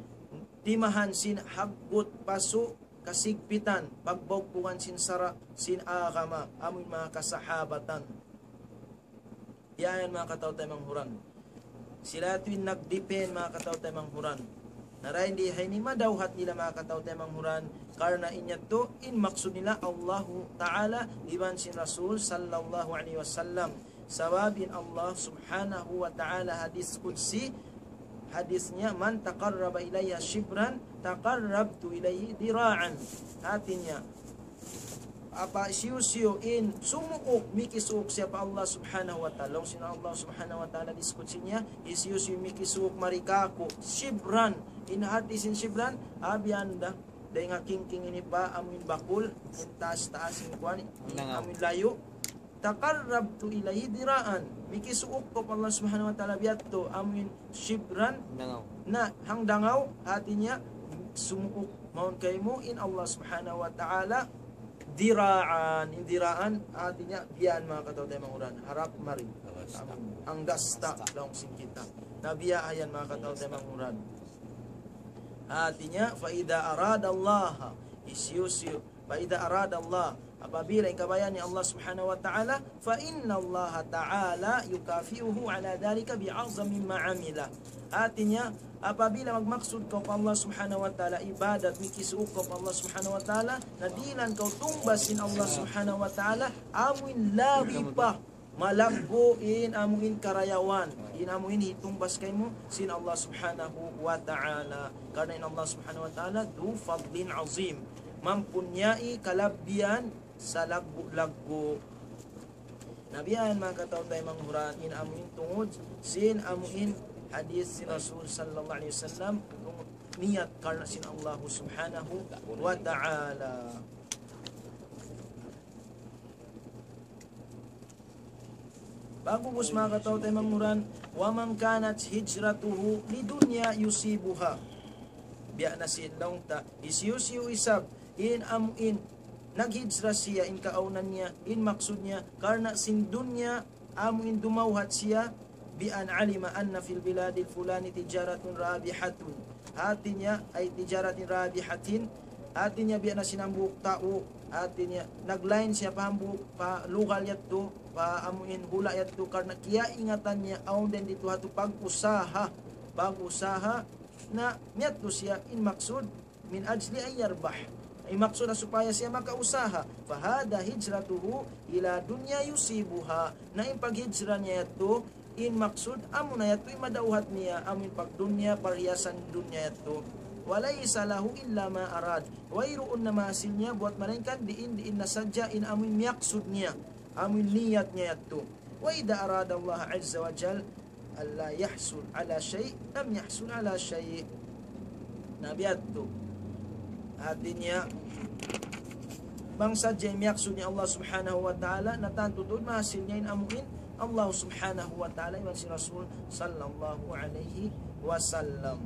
timahan sin haggut pasu' kasigpitan, pagbugbugan sin sara' sin agama, amun manga kasahabatan. Biya' yan manga kataw-taymanghuran. Sila yadtu in nagdipin manga kataw-taymanghuran. Na dayn di ha ini madawhat nila manga kataw-taymanghuran. Karna' in yadtu in maksud nila Allahu Ta'ala iban sin Rasul sallallahu alayhi wasallam. Sabab in Allah Subhanahu wa Ta'ala hadith qudsi, hadith niya, من تقرب إلي شبرا تقربت إليه ذراعا. Hati niya, apa hisiyu-siyu in sumuuk, mikisuuk siya pa Allah Subhanahu wa Ta'ala. Laung sin Allah Subhanahu wa Ta'ala hadith qudsi niya, hisiyu-siyu mikisuuk mari kāku', shibran, in hati sin shibran, abianda, dayn ha kingking ini pa amun bakul, in taas-taas in kuwan, in amun layu'. تقربت إليه ذراعا. Mikisuuk kaw pa Allah Subhanahu wa Ta'ala biya' yadtu, amun shibran, na hangdangaw, hati niya, sumuuk mawn kaymu in Allah Subhanahu wa Ta'ala, ذراعا, in ذراعا, hati niya, biya' yan manga kataw-taymanghuran, harap mari. Hangdasta, laung sin kita. Na biya' yan manga kataw-taymanghuran. Hati niya, فإذا أراد الله, hisiyu-siyu, فإذا أراد الله, apabila in kabayaan niya Allah Subhanahu wa Ta'ala, فإن الله تعالى يكافئه على ذلك بأعظم ما عمل. Hati niya, apabila magmaksud kaw pa Allah Subhanahu wa Ta'ala, ibadat, mikisuuk kaw pa Allah Subhanahu wa Ta'ala, na dihilan kaw tungbas sin Allah Subhanahu wa Ta'ala, amun labi pa malaggu' in amun karayawan, in amun hitungbas kaymu sin Allah Subhanahu wa Ta'ala. Karna' in Allah Subhanahu wa Ta'ala ذو فضل عظيم. Mampunyai kalabbihan salaggu'-laggu'. Na biya' yan manga kataw-taymanghuran in amun tungud sin amun hadith sin Rasul sallallahu alayhi wasallam, tungud niyat karna' sin Allah subhanahu wa ta'ala. Pag'ubus, manga kataw-taymanghuran, ومن كانت هجرته لدنيا يصيبها. Biya' na sin laung ta, hisiyu-siyu isab in amu in naghijra siya, in kaawnan niya, in maksud niya, karna' sin dunya amu in dumawhat siya, بأن علم أن في البلاد الفلاني تجارة رابحة. Hati niya, أي تجارة رابحة. Hati niya, biya' na sin hambuuk tau, hati niya, naglain siya pa hambuuk, pa lugal yadtu, pa amu in hula' yadtu, karna' kiyaingatan niya awn dayn ditu hatu pag-usaha, pag-usaha, na miyadtu siya in maksud من أجل أن يربح. In maksud na supaya siya makausaha. فهذا هجرته إلى دنيا يصيبها. Na in paghijra niya yadtu, in maksud, amuna yadtu in madawhat niya, amu in pagdunya, parhiyasan dunya yadtu. وليس له إلا ما أراد. Wayruun na mahasil niya buwat malaingkan diin-diin na sadja in amu in miyaksud niya, amu in niyat niya yadtu. وإذا أراد الله عز وجل ألا يحصل على شيء لم يحصل على شيء. Na biya' yadtu. Hati niya, bang sadja in miyaksud niya Allah subhanahu wa ta'ala, na tantu tuud mahasil niya in amu in Allah subhanahu wa ta'ala iban sin Rasul sallallahu alayhi wasallam.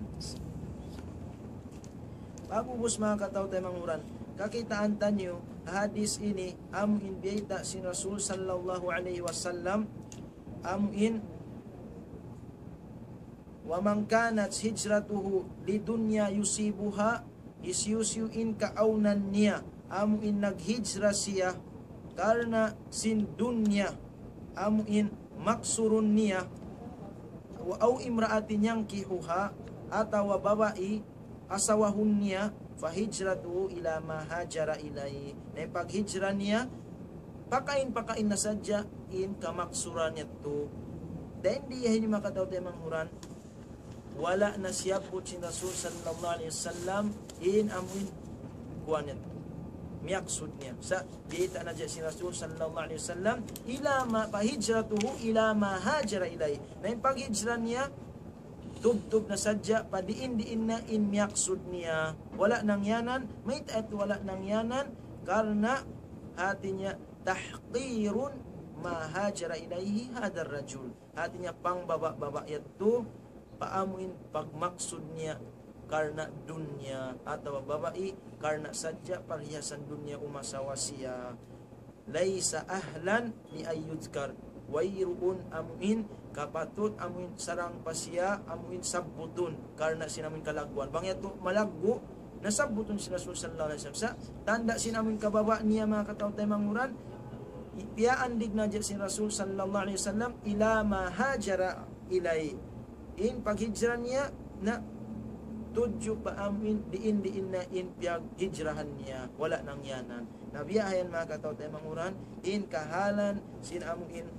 Pag'ubus, manga kataw-taymanghuran, kakitaan taniyu hadis ini, amu in biyayta' sin Rasul sallallahu alayhi wasallam, amu in, ومن كانت هجرته لدنيا يصيبها, hisiyu-siyu in kaawnan niya, amu in naghijra siya, karna' sin dunya, amu in maksurun niya, أو امرأة ينكحها, atawa babai, asawahun niya, فهجرته إلى ما هاجر إليه. Na in paghijra niya, pakain-pakain na sadja in kamaksuran niya yadtu. Dayn di ha ini, manga kataw-taymanghuran, wala' na siyabbut sin Rasul sallallahu alayhi wasallam in amu in kuwan niya yadtu, miyaksud niya. Sa' biyayta' na sadja sin Rasul sallallahu alayhi wasallam, إلى ما، فهجرته إلى ما هاجر إليه. Na in paghijra niya, tubtub na sadja pa diin-diin na in miyaksud niya. Wala' nangyanan, mayta' yadtu wala' nangyanan, karna' hati niya تحقير ما هاجر إليه هذا الرجل. Hati niya pangbaba'-baba' yadtu, pa amu in pagmaksud niya karna' dunya, atawa babai karna' sadja parhiyasan dunya umasawa siya. ليس أهلا لأن يذكر. Wayruun amu in kapatut amu in sarang pa siya amu in sabbutun karna' sin amu in kalagguan. Bang yadtu malaggu', na sabbutun sin Rasul sallallahu alayhi wasallam. Sa' tanda' sin amu in kababa' niya, manga kataw-taymanghuran, piyaandig na sadja sin Rasul sallallahu alayhi wasallam, إلى ما هاجر إليه. In paghijra niya na tudju pa amu in diin-diin na in piyaghijrahan niya, wala' nangyanan. Na biya' ha yan, manga kataw-taymanghuran, in kahalan sin amu in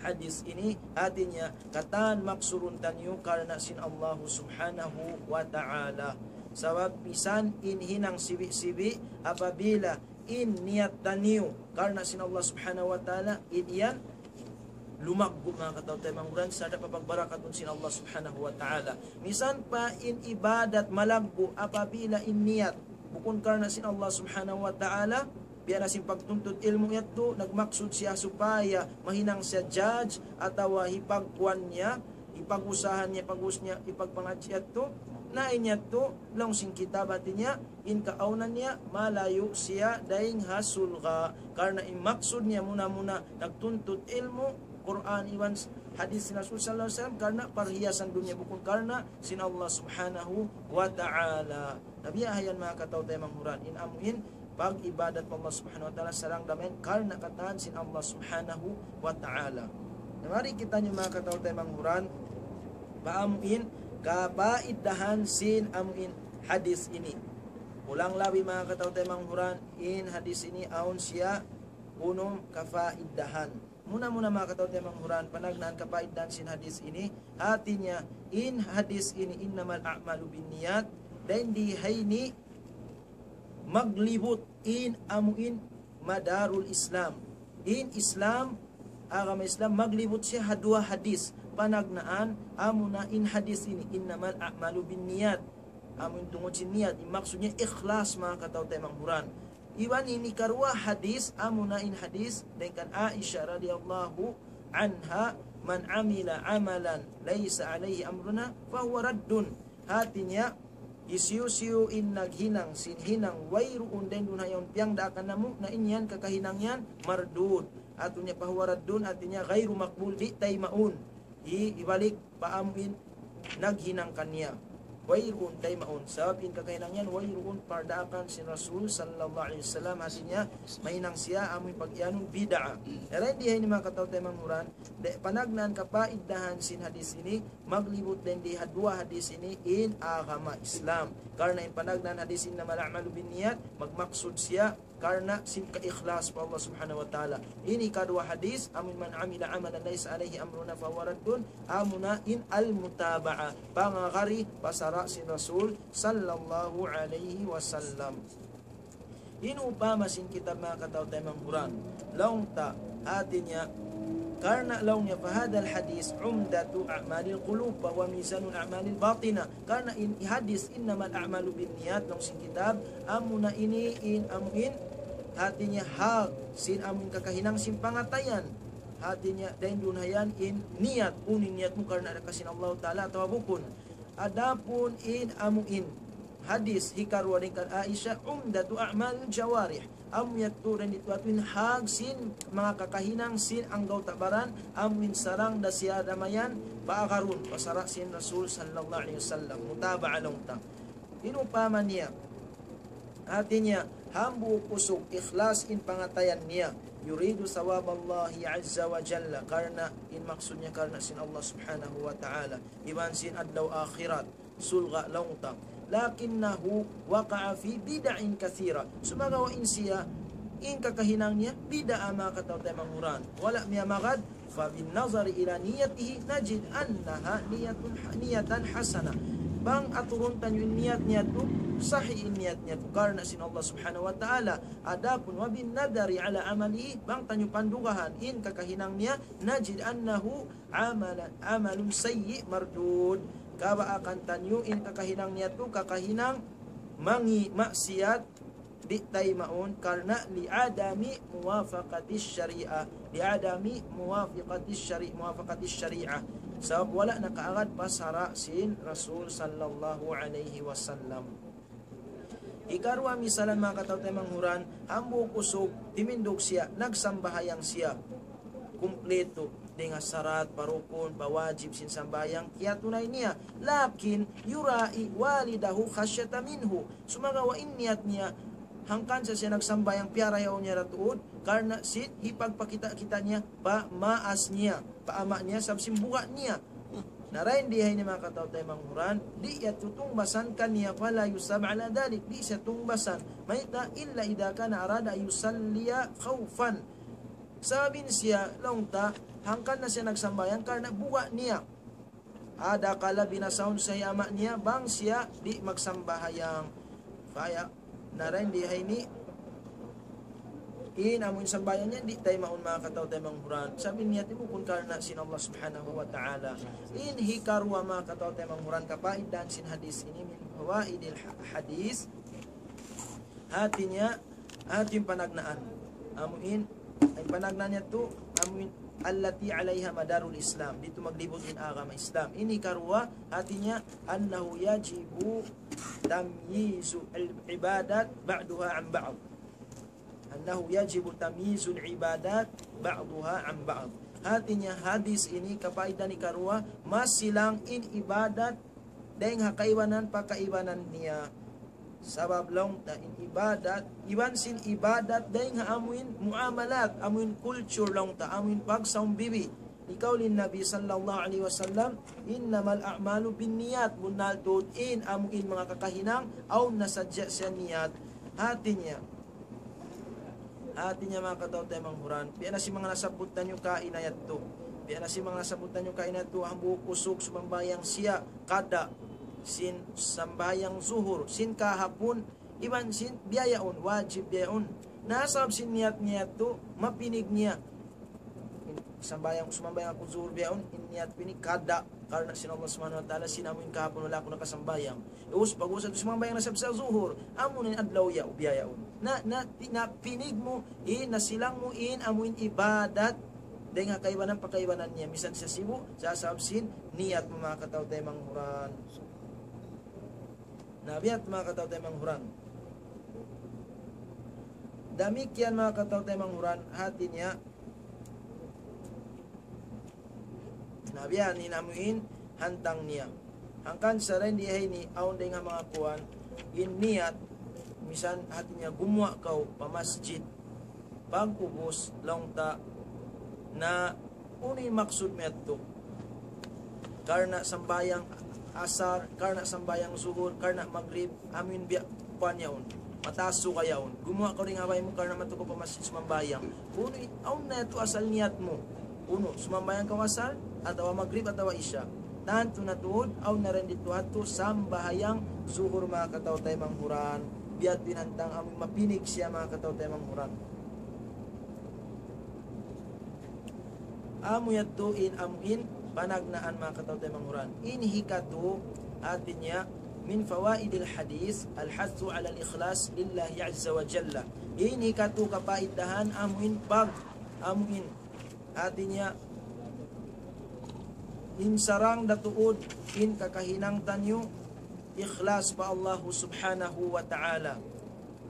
hadis ini, hati niya, katan maksurun taniyu karna' sin Allah subhanahu wa ta'ala. Sabab misan in hinang sibi'-sibi', apabila in niyat taniyu karna' sin Allah subhanahu wa ta'ala, in yan lumaggu', manga kataw-taymanghuran, sa' da pa pagbarakatun sin Allah subhanahu wa ta'ala. Misan pa in ibadat malaggu' apabila in niyat bukun karna' sin Allah subhanahu wa ta'ala, biya' na sin pagtuntut ilmu' yadtu, nagmaksud siya supaya mahinang siya judge, atawa hipagkuwan niya, hipag-usahan niya, pag-us niya, hipagpangadji' yadtu, na in yadtu, laung sin kitab, hati niya, in kaawnan niya, malayu' siya dayn ha surga'. Karna' in maksud niya muna-muna nagtuntut ilmu', Qur'an iban hadis sin Rasul sallallahu alayhi wasallam, karna' parhiyasan dunya, bukun karna' sin Allah subhanahu wa ta'ala. Na biya' ha yan, manga kataw-taymanghuran, in amu in pag-ibadat pa Allah subhanahu wa ta'ala, sarang da mayan karna' katan sin Allah subhanahu wa ta'ala. Na mari kitaniyu, manga kataw-taymanghuran, pa amu in kapaidahan sin amu in hadis ini. Kulang labi, manga kataw-taymanghuran, in hadis ini awn siya unum kapaidahan. Muna-muna, manga kataw-taymanghuran, panagnaan kapaidahan sin hadis ini, hati niya, in hadis ini, إنما الأعمال بالنيات, dayn di ha ini maglibut in amu in madarul Islam. In Islam, agama Islam, maglibut siya ha duwa hadis. Panagnaan, amuna in hadis ini, إنما الأعمال بالنيات. amun tungud sin niyat, in maksud niya ikhlas, manga kataw-taymanghuran. Iban ini karuwa hadis, amuna in hadis dayn kan Aisha radiyallahu anha, "Man amila amalan laysa alayhi amruna fahuwa raddun." Hati niya, hisiyu-siyu in naghinang sin hinang wayruun dayn duun ha yaun piyangdaakan namu', na in yan kakahinang yan mardud. Hati niya, fahuwa raddun, hati niya ghayru maqbul, di' taymaun. Hi-, hibalik pa amuin naghinang kaniya. Wayruun taymaun. Sabab in kakahinang yan, wayruun pardaakan sin Rasul sallallahu alayhi wasallam. Hati niya, mahinang siya amuin pag-iyanun bid'a. Era di' ha ini, manga kataw-taymanghuran, di' panagnaan kapaidahan sin hadis ini, maglibut dayn di ha duwa hadis ini in agama Islam. Karna' in panagnaan hadis, "Innamal a'malu binniyat", magmaksud siya karna' sin kaikhlas pa Allah Subhanahu wa Ta'ala. Ini karuwa hadis, amun "Man amila amalan laysa alayhi amruna fahuwa raddun", amuna in al-mutaba'a, pangagari pa sara' sin Rasul sallallahu alayhi wasallam. In upama sin kitab, manga kataw-taymanghuran, laung ta, hati niya, karna' laung niya, "Fahadhal hadis umdatu a'malil qulub, wa huwa mizanul a'malil batina." Karna' in hadis, "Innamal a'malu binniyat", laung sin kitab, amuna ini in, amuin, hati niya hag sin amuin kakahinang sin pangatayan. Hati niya, dayn duun ha yan in niyat, unu in niyat mu, karna' da ka sin Allah Ta'ala atawa bukun. Adapun in amuin hadis hikaruwa dayn kan Aisha, "Umdatu a'malil jawarih." Amu yadtu dayn ditu yadtu in hag sin manga kakahinang sin anggawta' baran, amuin sarang da siya da mayan paagarun pa sara' sin Rasul sallallahu alayhi wasallam. Mutaba'a laung ta. In upama niya, hati niya, hambuuk usug ikhlas in pangatayan niya, yuridu thawaballahi azza wa jalla, karna' in maksud niya karna' sin Allah Subhanahu wa Ta'ala, iban sin adlaw akhirat, surga' laung ta. "Lakinnahu waqa'a fi bid'in kathira." Sumagawa' in siya, in kakahinang niya, bid'a, manga kataw-taymanghuran. Wala' miyamagad, "Fa bin nazari ila niyatihi najid annaha niyatun ha-, niyatan hasana." Bang aturun taniyu in niyat niya yadtu, sahih in niyat niya yadtu karna' sin Allah Subhanahu wa Ta'ala. Adapun "Wa bin nazari ala amalihi", bang taniyu pandugahan in kakahinang niya, "najid annahu amalan, amalun sayyi mardud." Kabaakan taniyu in kakahinang niya yadtu, kakahinang mangi' maksiat, di' taymaun karna' li adami muwafaqatis syari'ah, li adami muwafaqatis syari-, muwafaqatis syari'ah. Sabab wala' nakaagad pa sara' sin Rasul sallallahu alayhi wasallam. Hikaruwa misalan, manga kataw-taymanghuran, hambuuk usug, timindug siya, nagsambahayang siya. Kumpletu, dayn ha sarat, pa rukun, pa wajib sin sambahayang, kiyatunay niya. Lakin, yura'i walidahu khashyata minhu. Sumagawa' in niyat niya, hangkan sa siya nagsambahayang piyarayaw niya ra tuud, karna' sin hipagpakita'-kita' niya pa maas niya, pa ama' niya, sabab sin buga' niya. Na dayn di ha ini, manga kataw-taymanghuran, di' yadtu tungbasan kaniya, fala yusab ala dhalik, di' siya tungbasan. Mayta'? Illa idha kana arada an yusalliya khawfan. Sabab in siya, laung ta, hangkan na siya nagsambahayang karna' buga' niya. Ada kala binasahun siya hi ama' niya, bang siya di' magsambahayang. Kaya, na dayn di ha ini, in amu in sambahayang niya, di' taymaun, manga kataw-taymanghuran. Sabab in niyat niya bukun karna' sin Allah Subhanahu wa Ta'ala. In hikaruwa, manga kataw-taymanghuran, kapaidahan sin hadis ini, min fawaidil ha-, hadis. Hati niya, hati in panagnaan. Amu in, in panagnaan niya yadtu, amu in, allati alayha madarul Islam. Ditu maglibut in agama Islam. Ini karuwa, hati niya, annahu yajibu tamyizu al-ibadat ba'duha an ba'd. Annahu yajibu tamyizul ibadat ba'duha an ba'd. Hati niya hadis ini, kapaidahan hikaruwa, masilang in ibadat dayn ha kaibanan pa kaibanan niya. Sabab laung ta in ibadat, iban sin ibadat dayn ha amuin muamalat, amuin culture laung ta, amuin pagsaumbibi. Liqawlin Nabi sallallahu alayhi wasallam, "Innamal a'malu binniyat." Bunnal tuud in amuin manga kakahinang, awn na sadja siya niyat. Hati niya. Hati niya, manga kataw-taymanghuran. Biya' na sin manga nasabbut taniyu kaina yadtu. Biya' na sin manga nasabbut taniyu kaina yadtu, hambuuk usug sumambahayang siya, kada sin sambahayang zuhur, sin kahapun, iban sin bihaun, wajib bihaun. Na sabab sin niyat niya yadtu, mapinig niya. In sambahayang, sumambahayang aku zuhur bihaun, in niyat ku ini kada, karna' sin Allah Subhanahu wa Ta'ala, sin amuin kahapun wala' aku nakasambahayang. Ubus, pag-ubus yadtu sumambahayang na isab sa zuhur. Amu na in adlaw ya, biya' yaun. Na, na, na pinig mu in, nasilang mu in, amu in ibadat, dayn ha kaibanan pa kaibanan niya. Misan siya sibu', sa sabab sin niyat mu, manga kataw-taymanghuran. Na biya' yan, manga kataw-taymanghuran. Damikkiyan, manga kataw-taymanghuran, hati niya, na biya' yan in amu in hantang niya. Hangkan sa dayn di ha ini, awn dayn ha manga kuwan, in niyat, misan hati niya gumuwa' kaw pa masjid. Pag-ubus, laung ta, na unu in maksud mu yadtu? Karna' sambahayang asar, karna' sambahayang zuhur, karna' magrib, amu in biya' kuwan yaun. Mataas suga yaun. Gumuwa' kaw dayn ha bay mu karna' madtu kaw pa masjid sumambahayang. Unu, awn na yadtu asal niyat mu. Unu, sumambahayang kaw asar, atawa magrib, atawa isya. Tantu na tuud, awn na dayn didtu yadtu sambahayang zuhur, manga kataw-taymanghuran. Biya' yadtu in hantang amu in mapinig siya, manga kataw-taymanghuran. Amu yadtu in amu in panagnaan, manga kataw-taymanghuran. In hikatu, hati niya, من فوائد الحديث الحث على الإخلاص لله عز وجل. In hikatu kapaidahan amu in pag, amu in, hati niya, in sarang da tuud in kakahinang taniyu ikhlas pa Allahu Subhanahu wa Ta'ala.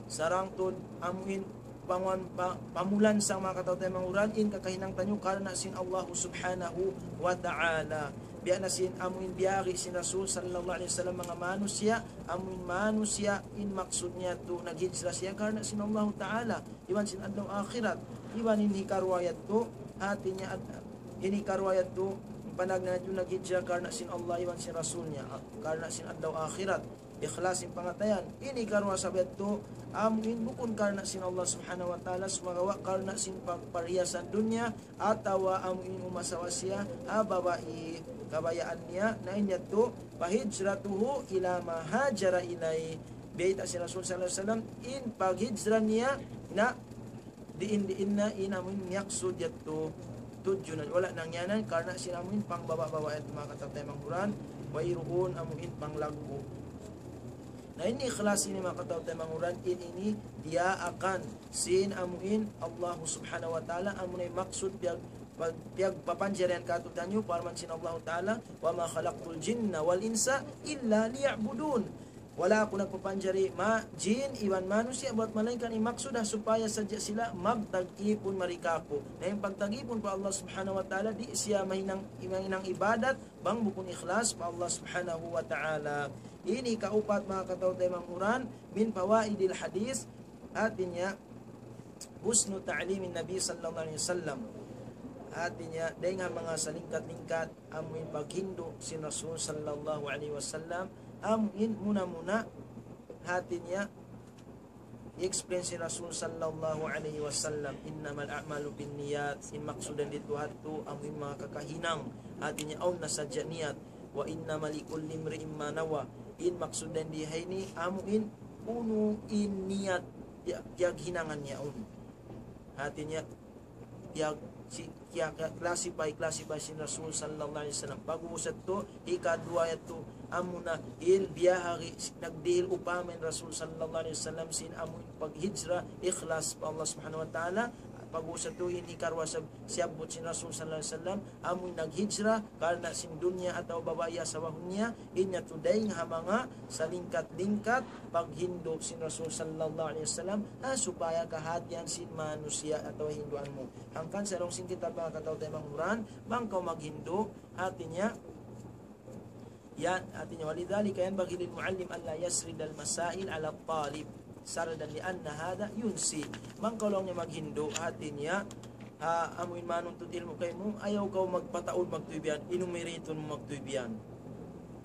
Sarang tuud amu in panguwan pa, pamulansang, manga kataw-taymanghuran, in kakahinang taniyu karna' sin Allahu Subhanahu wa Ta'ala. Biya' na sin amu in biyari sin Rasul sallallahu alayhi wasallam manga manusiya', amu in manusiya' in maksud niya yadtu naghijra siya karna' sin Allahu Ta'ala, iban sin adlaw akhirat. Iban in hikaruwa yadtu, hati niya ad-, in hikaruwa yadtu, panagnaan yadtu naghijra karna' sin Allah iban sin Rasul niya, karna' sin adlaw akhirat. Ikhlas in pangatayan. In hikaruwa sabab yadtu, amu in bukun karna' sin Allah Subhanahu wa Ta'ala, sumagawa' karna' sin pag-, parihiyasan dunya, atawa amu in umasawa siya ha babai kabayaan niya, na in yadtu, فهجرته إلى ما هاجر إليه. Bayta' sin Rasul sallallahu alayhi wasallam, in paghijra niya na diin-diin na in amu in miyaksud yadtu tudjunan. Wala' nangyanan karna' sin amu in pangbaba'-baba' yadtu, manga kataw-taymanghuran, wayruun amu in panglaggu'. Na in ikhlas ini, manga kataw-taymanghuran, in ini diyaakan sin amu in Allahu Subhanahu wa Ta'ala, amu na in maksud piyag-, pag-, piyagpapanjarihan kātu'niyu, parman sin Allahu Ta'ala, وما خلقت الجن والإنس إلا ليعبدون. Wala' aku nagpapanjari ma-, jin iban manusiya' buwat malaingkan in maksud ha supaya sadja sila magtag-ipun mari kāku'. Na in pagtag-ipun pa Allah Subhanahu wa Ta'ala, di' siya mahinang, mahinang ibadat bang bukun ikhlas pa Allah Subhanahu wa Ta'ala. Ini kaupat, manga kataw-taymanghuran, من فوائد الحديث, hati niya, حسن تعليم النبي صلى الله عليه وسلم. Hati niya, dayn ha manga salingkat-lingkat, amu in paghindu' sin Rasul sallallahu alayhi wasallam, amu in muna-muna, hati niya, i-explain sin Rasul sallallahu alayhi wasallam, إنما الأعمال بالنيات, in maksud dayn didtu yadtu, amu in manga kakahinang, hati niya, awn na sadja niyat, وإنما لكل امرئ ما نوى, in maksud dayn di ha ini, amu in unu in niyat, piya-, piyaghinangan niya unu. Hati niya, piyag-, si-, kiya-, kiya-, classify, classify sin Rasul sallallahu alayhi wasallam. Pag-ubus yadtu, hikaduwa yadtu, amu na in biyahagi, si-, nagdihil upama in Rasul sallallahu alayhi wasallam sin amu in paghijra, ikhlas pa Allah Subhanahu wa Ta'ala. Pag-ubus yadtu, in hikaruwa sab-, siyabbut sin Rasul sallallahu alayhi wasallam, amu in naghijra, karna' sin dunya atawa babai asawahun niya, in yadtu dayn ha manga salingkat-lingkat paghindu' sin Rasul sallallahu alayhi wasallam, ha supaya kahatihan sin manusiya' atawa hinduan mu. Hangkan sa laung sin kitab, manga kataw-taymanghuran, bang kaw maghindu', hati niya, yan, hati niya, ولذلك ينبغي للمعلم ألا يسرد المسائل على الطالب سردا لأن هذا ينسي. Bang kaw laung niya maghindu', hati niya, ha, amu in manuntut ilmu' kaymu, ayaw kaw magpataud magtuy biyan, enumerate mu magtuy biyan.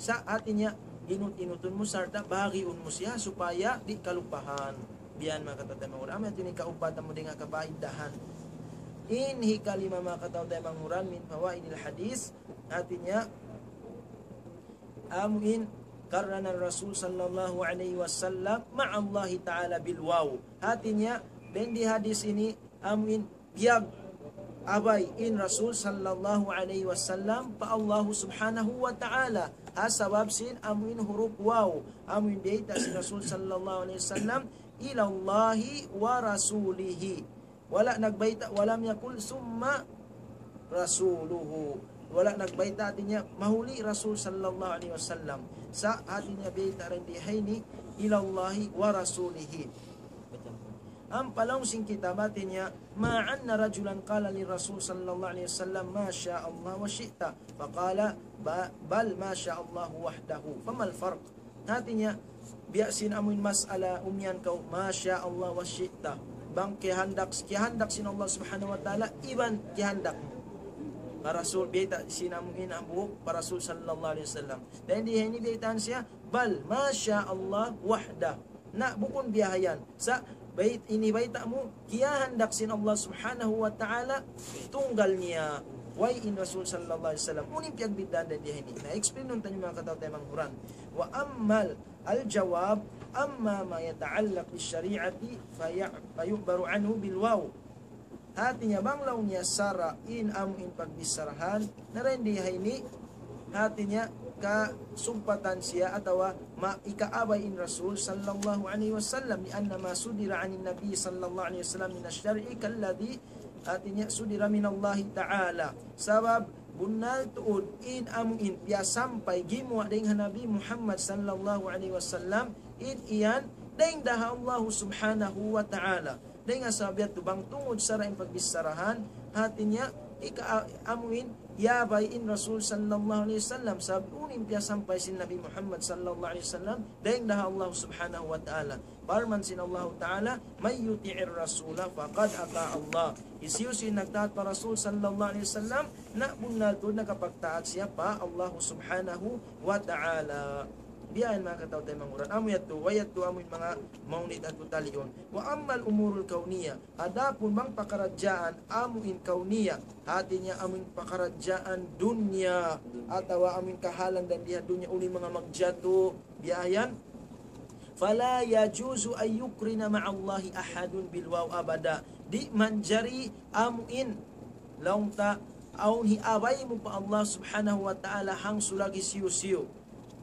Sa' hati niya, inut-inutun mu sarta' bahagiun mu siya supaya di' kalupahan. Biyan, manga kataw-taymanghuran. Amu yadtu in kaupat amu dayn ha kapaidahan. In hikalima, manga kataw-taymanghuran, من فوائد الحديث, hati niya, amu in قرن الرسول صلى الله عليه وسلم مع الله تعالى بالواو. Hati niya, dayn di hadis ini, amu in piyag-, abay in Rasul sallallahu alayhi wasallam pa Allah subhanahu wa ta'ala. Ha sabab sin amuin huruf waw, amuin bayta' sin Rasul sallallahu alayhi wasallam, إلى الله ورسوله. Wala' nagbayta', ولم يقل ثم رسوله. Wala' nagbayta', hatinya mahuli Rasul sallallahu alayhi wasallam. Sa' hatinya bayta' dayn di ha ini, إلى الله ورسوله. Ampa laung sin kitab, hatinya, ما أن رجلا قال للرسول صلى الله عليه وسلم: ما شاء الله وشئت، فقال: ب-، بل ما شاء الله وحده، فما الفرق؟ Hatinya, biya' sin amuin mas'ala, umiyan kaw, ما شاء الله وشئت. Bang kiyahandak, kiyahandak sin Allah subhanahu wa ta'ala, iban kiyahandak pa Rasul, bayta' sin amuin hambuuk pa Rasul sallallahu alayhi wasallam. Dayn di ha ini baytaan siya, بل ما شاء الله وحده. Na, bukun biya' ha yan. Sa' bayt-, ini bayta' mu, kiyahandak sin Allah subhanahu wa ta'ala, tunggal niya. Way in Rasul sallallahu alayhi wasallam. Unu in piyagbiddaan dayn di ha ini. Na, explain nun taniyu manga kataw-taymanghuran. وأما الجواب، أما ما يتعلق بالشريعة في-، فيعبر عنه بالواو. Hatinya bang laung niya sara' in amuin pagbicharahan, na dayn di ha ini, hatinya kasumpatan siya atawa ma-, ikaabay in Rasul sallallahu alayhi wasallam, لأن ما صدر عن النبي صلى الله عليه وسلم من الشرع كالذي, hatinya, صدر من الله تعالى. Sabab, bunnal tuud in amuin piyasampay gimuwa' dayn ha Nabi Muhammad sallallahu alayhi wasallam, in iyan dayn da ha Allah subhanahu wa ta'ala. Dayn ha sabab yadtu bang tungud sara' in pagbicharahan, hatinya, ika-, amuin, yabay in Rasul sallallahu alayhi wasallam, sabab unu in piyasampay sin Nabi Muhammad sallallahu alayhi wasallam, dayn da ha Allah subhanahu wa ta'ala. Parman sin Allah ta'ala, من يطع الرسول فقد أطاع الله. Hisiyu-siyu in nagtaat pa Rasul sallallahu alayhi wasallam, na bunnal tuud nakapagtaat siya pa Allah subhanahu wa ta'ala. Biya' yan manga kataw-taymanghuran. Amu yadtu, way yadtu amuin manga mawn natu' taliun. وأما الأمور الكونية, adapun bang pakaradjaan amuin kawniya, hatinya amuin pakaradjaan dunya, atawa amuin kahalan dayn di ha dunya, unu in manga magjatu, biya' yan. فلا يجوز أن يقرن مع الله أحد بالواو أبدا. Di' manjari amuin, laung ta, awn hiabay mu pa Allah subhanahu wa ta'ala hangsulag hisiyu-siyu.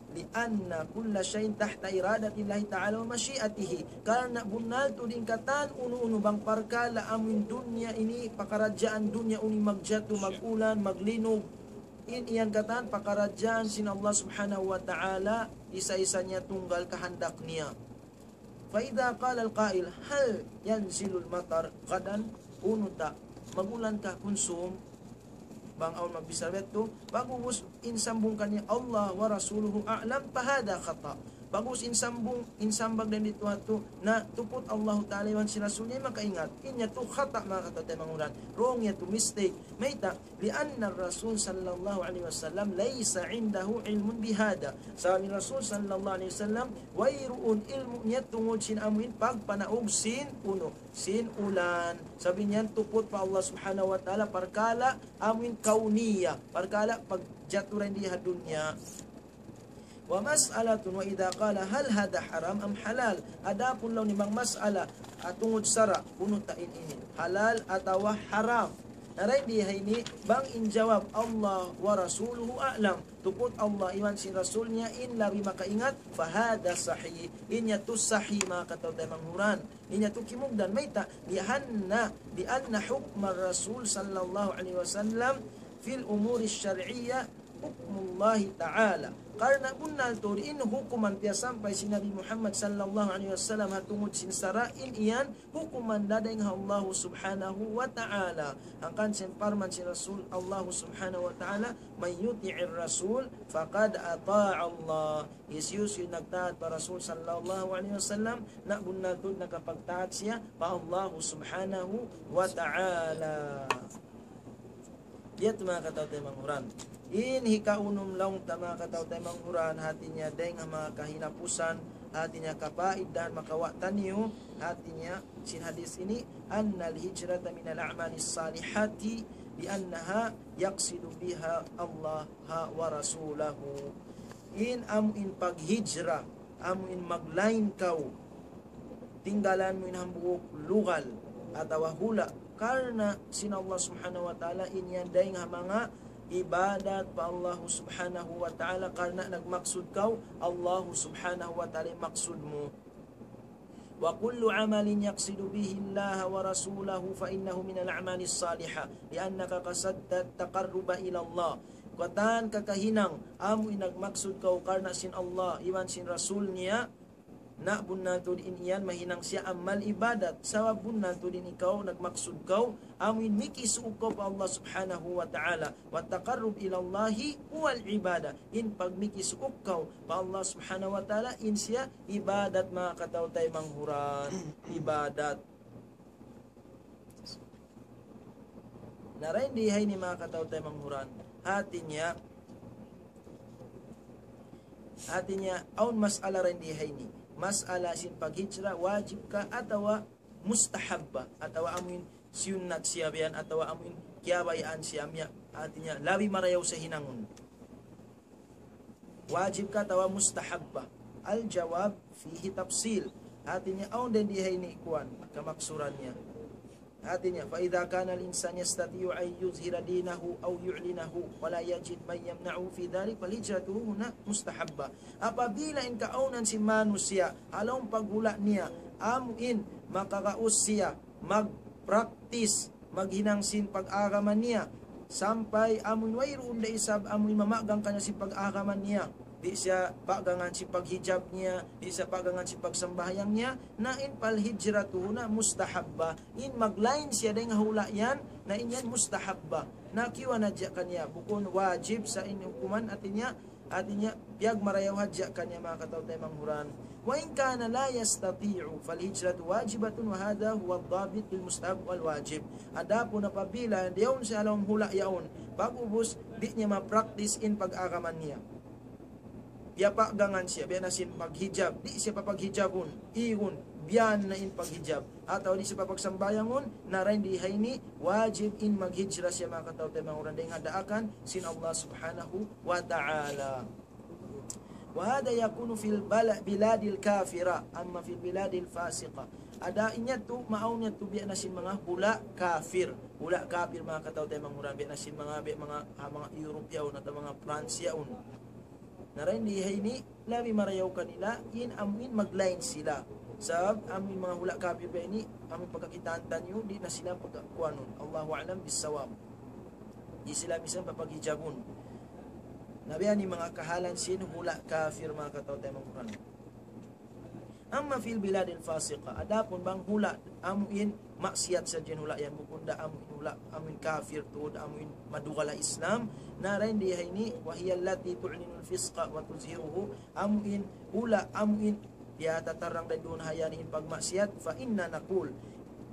لأن كل شيء تحت إرادة الله تعالى ومشيئته. Karna' bunnal tuud in katan unu-unu bang parkala' amuin dunya ini, pakaradjaan dunya, unu in magjatu, mag-ulan, maglinug. In iyan katan pakaradjaan sin Allah subhanahu wa ta'ala, isa-isa niya, tunggal kahandak niya. فإذا قال القائل: هل ينزل المطر غدا؟ Unu ta, mag-ulan ka kunsum? Bang awn magbichara biya' yadtu, pag'ubus in sambung kaniya, الله ورسوله أعلم, فهذا خطأ. Pag'ubus in sambung, in sambag dayn di ha yadtu, na tuput Allah ta'ala iban sin Rasul niya makaingat. In yadtu khata', manga kataw-taymanghuran. Wrong yadtu, mistake. Mayta'? لأن الرسول صلى الله عليه وسلم ليس عنده علم بهذا. Sabab in Rasul sallallahu alayhi wasallam, wayruun ilmu' niya tungud sin amuin pagpanaug sin unu, sin ulan. Sabab in yan tuput pa Allah subhanahu wa ta'ala, parkala' amuin kawniya, parkala' pagjatu dayn di ha dunya. ومسألة وإذا قال هل هذا حرام أم حلال؟ Adapun laung niya bang mas'ala, ah, tungud sara', unu ta in ini, halal atawa haram. Na dayn di ha ini, bang in jawab, الله ورسوله أعلم. Tuput Allah iban sin Rasul niya in labi makaingat, فهذا صحيح. In yadtu sahih, manga kataw-taymanghuran. In yadtu kimugdan, mayta'? لأن، لأن حكم الرسول صلى الله عليه وسلم في الأمور الشرعية حكم الله تعالى. Karna' bunnal tuud in hukuman piyasampay sin Nabi Muhammad sallallahu alayhi wasallam ha tungud sin sara', in iyan hukuman da dayn ha Allah subhanahu wa ta'ala. Hangkan sin parman sin Rasul, Allah subhanahu wa ta'ala, من يطع الرسول فقد أطاع الله. Hisiyu-siyu in nagtaat pa Rasul sallallahu alayhi wasallam, na bunnal tuud nakapagtaat siya pa Allah subhanahu wa ta'ala. Biya' ha yadtu, manga kataw-taymanghuran. In hikaunum laung ta, manga kataw-taymanghuran, hati niya dayn ha manga kahinapusan, hati niya kapaidahan makawa' taniyu, hati niya sin hadith ini, أن الهجرة من الأعمال الصالحة لأنها يقصد بها الله ورسوله. In amu in paghijra, amu in maglain kaw, tinggalan mu in hambuuk lugal atawa hula', karna' sin Allah Subhanahu wa Ta'ala, in yan dayn ha manga ibadat pa Allah Subhanahu wa Ta'ala, karna' nagmaksud kaw, Allah Subhanahu wa Ta'ala in maksud mu. وكل عمل يقصد به الله ورسوله فإنه من الأعمال الصالحة، لأنك قصدت التقرب إلى الله. Katan kakahinang, amu in nagmaksud kaw karna' sin Allah, iban sin Rasul niya, na bunnal tuud in yan mahinang siya amal ibadat. Sabab bunnal tuud in ikaw nagmaksud kaw, amu in mikisuuk kaw pa Allah Subhanahu wa Ta'ala. والتقرب إلى الله هو العبادة. In pagmikisuuk kaw pa Allah Subhanahu wa Ta'ala, in siya ibadat, manga kataw-taymanghuran. Ibadat. Na dayn di ha ini, manga kataw-taymanghuran. Hatinya, hatinya, awn mas'ala dayn di ha ini. Mas'ala sin paghijra, wajib ka atawa mustahabba, atawa amuin siyunnat siya biyan, atawa amuin kiyabayaan siya biyan. Hatinya, labi marayaw sa hinangun. Wajib ka atawa mustahabba. الجواب فيه تفصيل. Hatinya, awn dayn di ha ini kuwan, kamaksuran niya. Hatinya, فإذا كان الإنسان يستطيع أن يظهر دينه أو يعلنه ولا يجد من يمنعه في ذلك فالهجرة هنا مستحبة. Apabila in kaawnan sin manusiya', ha lawm paghula' niya, amuin makagaus siya, magpractice, maghinang sin pag-agama niya, sampay amun wayruun da isab amun mamagang kaniya sin pag-agama niya. Di' siya pagangan sin paghijab niya, di' siya pagangan sin pagsambahayang niya, na in فالهجرة هنا مستحبة. In maglain siya dayn ha hula' yan, na in yan mustahabba. Na kiyuwa na hadja kaniya, bukun wajib sa in hukuman, hatinya, hatinya, piyagmarayaw hadja kaniya, manga kataw-taymanghuran. وإن كان لا يستطيع فالهجرة واجبة وهذا هو الضابط للمستحب والواجب. Adapun apabila diyaun siya ha lawm hula' yaun, pag'ubus di' niya ma-practice in pag-agama niya. Piyapagangan siya, biya' na sin paghijab, di' siya papaghijabun, igun, biya' na in paghijab. Atawa di' siya papagsambahayangun, na dayn di ha ini, wajib in maghijra siya, manga kataw-taymanghuran, dayn ha daakan sin Allah Subhanahu wa Ta'ala. وهذا يكون في البلاد الكافرة، أما في البلاد الفاسقة. Ada in yadtu, maawn yadtu biya' na sin manga hula' kafir. Hula' kafir, manga kataw-taymanghuran, biya' na sin manga, biya' manga, ha manga Europe yaun, atawa manga France yaun. Na dayn di ha ini, labi marayaw kanila, in amuin maglain sila. Sabab, amuin manga hula' kafir biya' ini, amuin pagkakitaan taniyu, di' na sila pagkakuanun. الله أعلم بالصواب. Di' sila misan papaghijabun. Na biya' ini manga kahalan sin hula' kafir, manga kataw-taymanghuran. أما في البلاد الفاسقة, adapun bang hula' amuin maksiyat sadja in hula' yan, bukun da amuin hula' amuin kafir tuud, amuin madugal ha Islam, na dayn di ha ini, وهي التي تعلن الفسق وتظهره, amuin hula' amuin piyatatarang dayn duun ha yan in pagmaksiyat, فإنا نقول,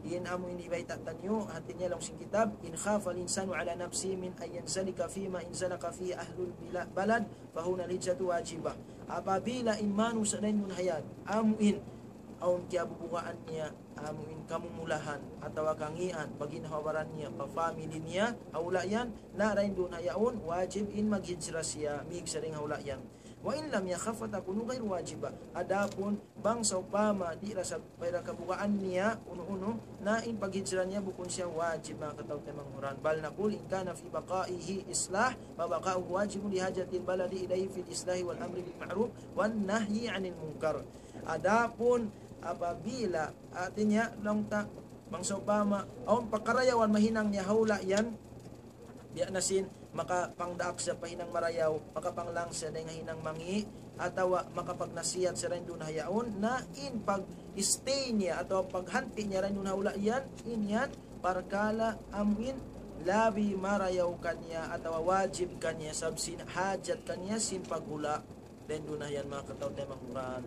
in amuin bayta' taniyu, hatinya laung sin kitab, إن خاف الإنسان على نفسه من أن ينزلق فيما انزلق فيه أهل البلاد فهنا الهجرة واجبة. Apabila in manusiya' dayn duun ha yan, amuin, awn kiyabubugaan niya, amuin kamumulahan, atawa kangian, pa ginhawa-baran niya, pa family niya, ha hula' yan, na dayn duun ha yaun, wajib in maghijra siya, mīg siya dayn ha hula' yan. وإن لم يخف فتكون غير واجبة. Adapun bang sawpama di' da isab pay da kabugaan niya, unu-unu, na in paghijra niya bukun siya wajib, manga kataw-taymanghuran. بل نقول إن كان في بقائه إصلاح فبقاؤه واجب لحاجة البلد إليه في الإصلاح والأمر بالمعروف والنهي عن المنكر. Adapun apabila, hatinya, laung ta, bang sawpama, awn pakarayawan mahinang niya ha hula' yan, biya' na sin, makapangdaak siya pa hinang marayaw, makapanglang siya dayn ha hinang mangī', atawa makapagnasihat siya dayn duun ha yaun, na in pag-stay niya, atawa paghanti' niya dayn duun ha hula' yan, in yan, parkala' amuin, labi marayaw kaniya, atawa wajib kaniya, sabab sin hajat kaniya sin paghula'. Dayn duun na yan, manga kataw-taymanghuran.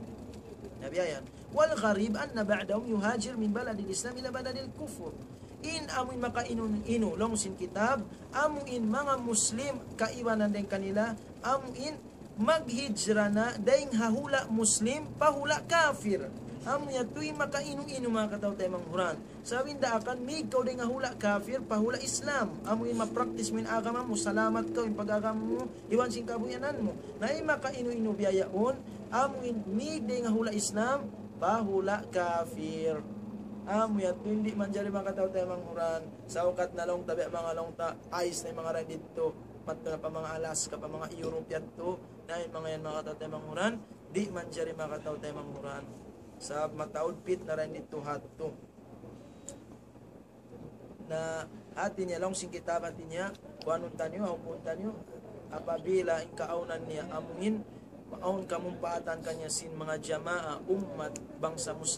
Na biya' yan. والغريب أن بعضهم يهاجر من بلد الإسلام إلى بلد الكفر. In amuin makainu-inu, laung sin kitab, amuin manga Muslim, kaibanan dayn kanila, amuin maghijra na dayn ha hula' Muslim pa hula' kafir. Amu yadtu in makainu-inu, manga kataw-taymanghuran. Sabab in daakan, mīg kaw dayn ha hula' kafir pa hula' Islam. Amuin ma-practice mu in agama mu, salamat kaw in pag-agama mu, iban sin kabuhianan mu. Na in makainu-inu biya' yaun, amuin mīg dayn ha hula' Islam pa hula' kafir. Amu yadtu in di' manjari makataud taymanghud. Sa' ukat na laung ta, biya' manga laung ta, ice na in manga dayn didtu. Madtu na pa manga Alaska, pa manga Europe yadtu. Na in manga yan makataud taymanghud, di' manjari makataud taymanghud. Sabab mataud pit na dayn didtu hadtu. Na hati niya laung sin kitab hati niya, kuanun taniyu, haupuun taniyu, apabila in kaawnan niya amuin, maawn kamumpaatan kaniya sin manga jamaa, ummat, bangsa Muslim.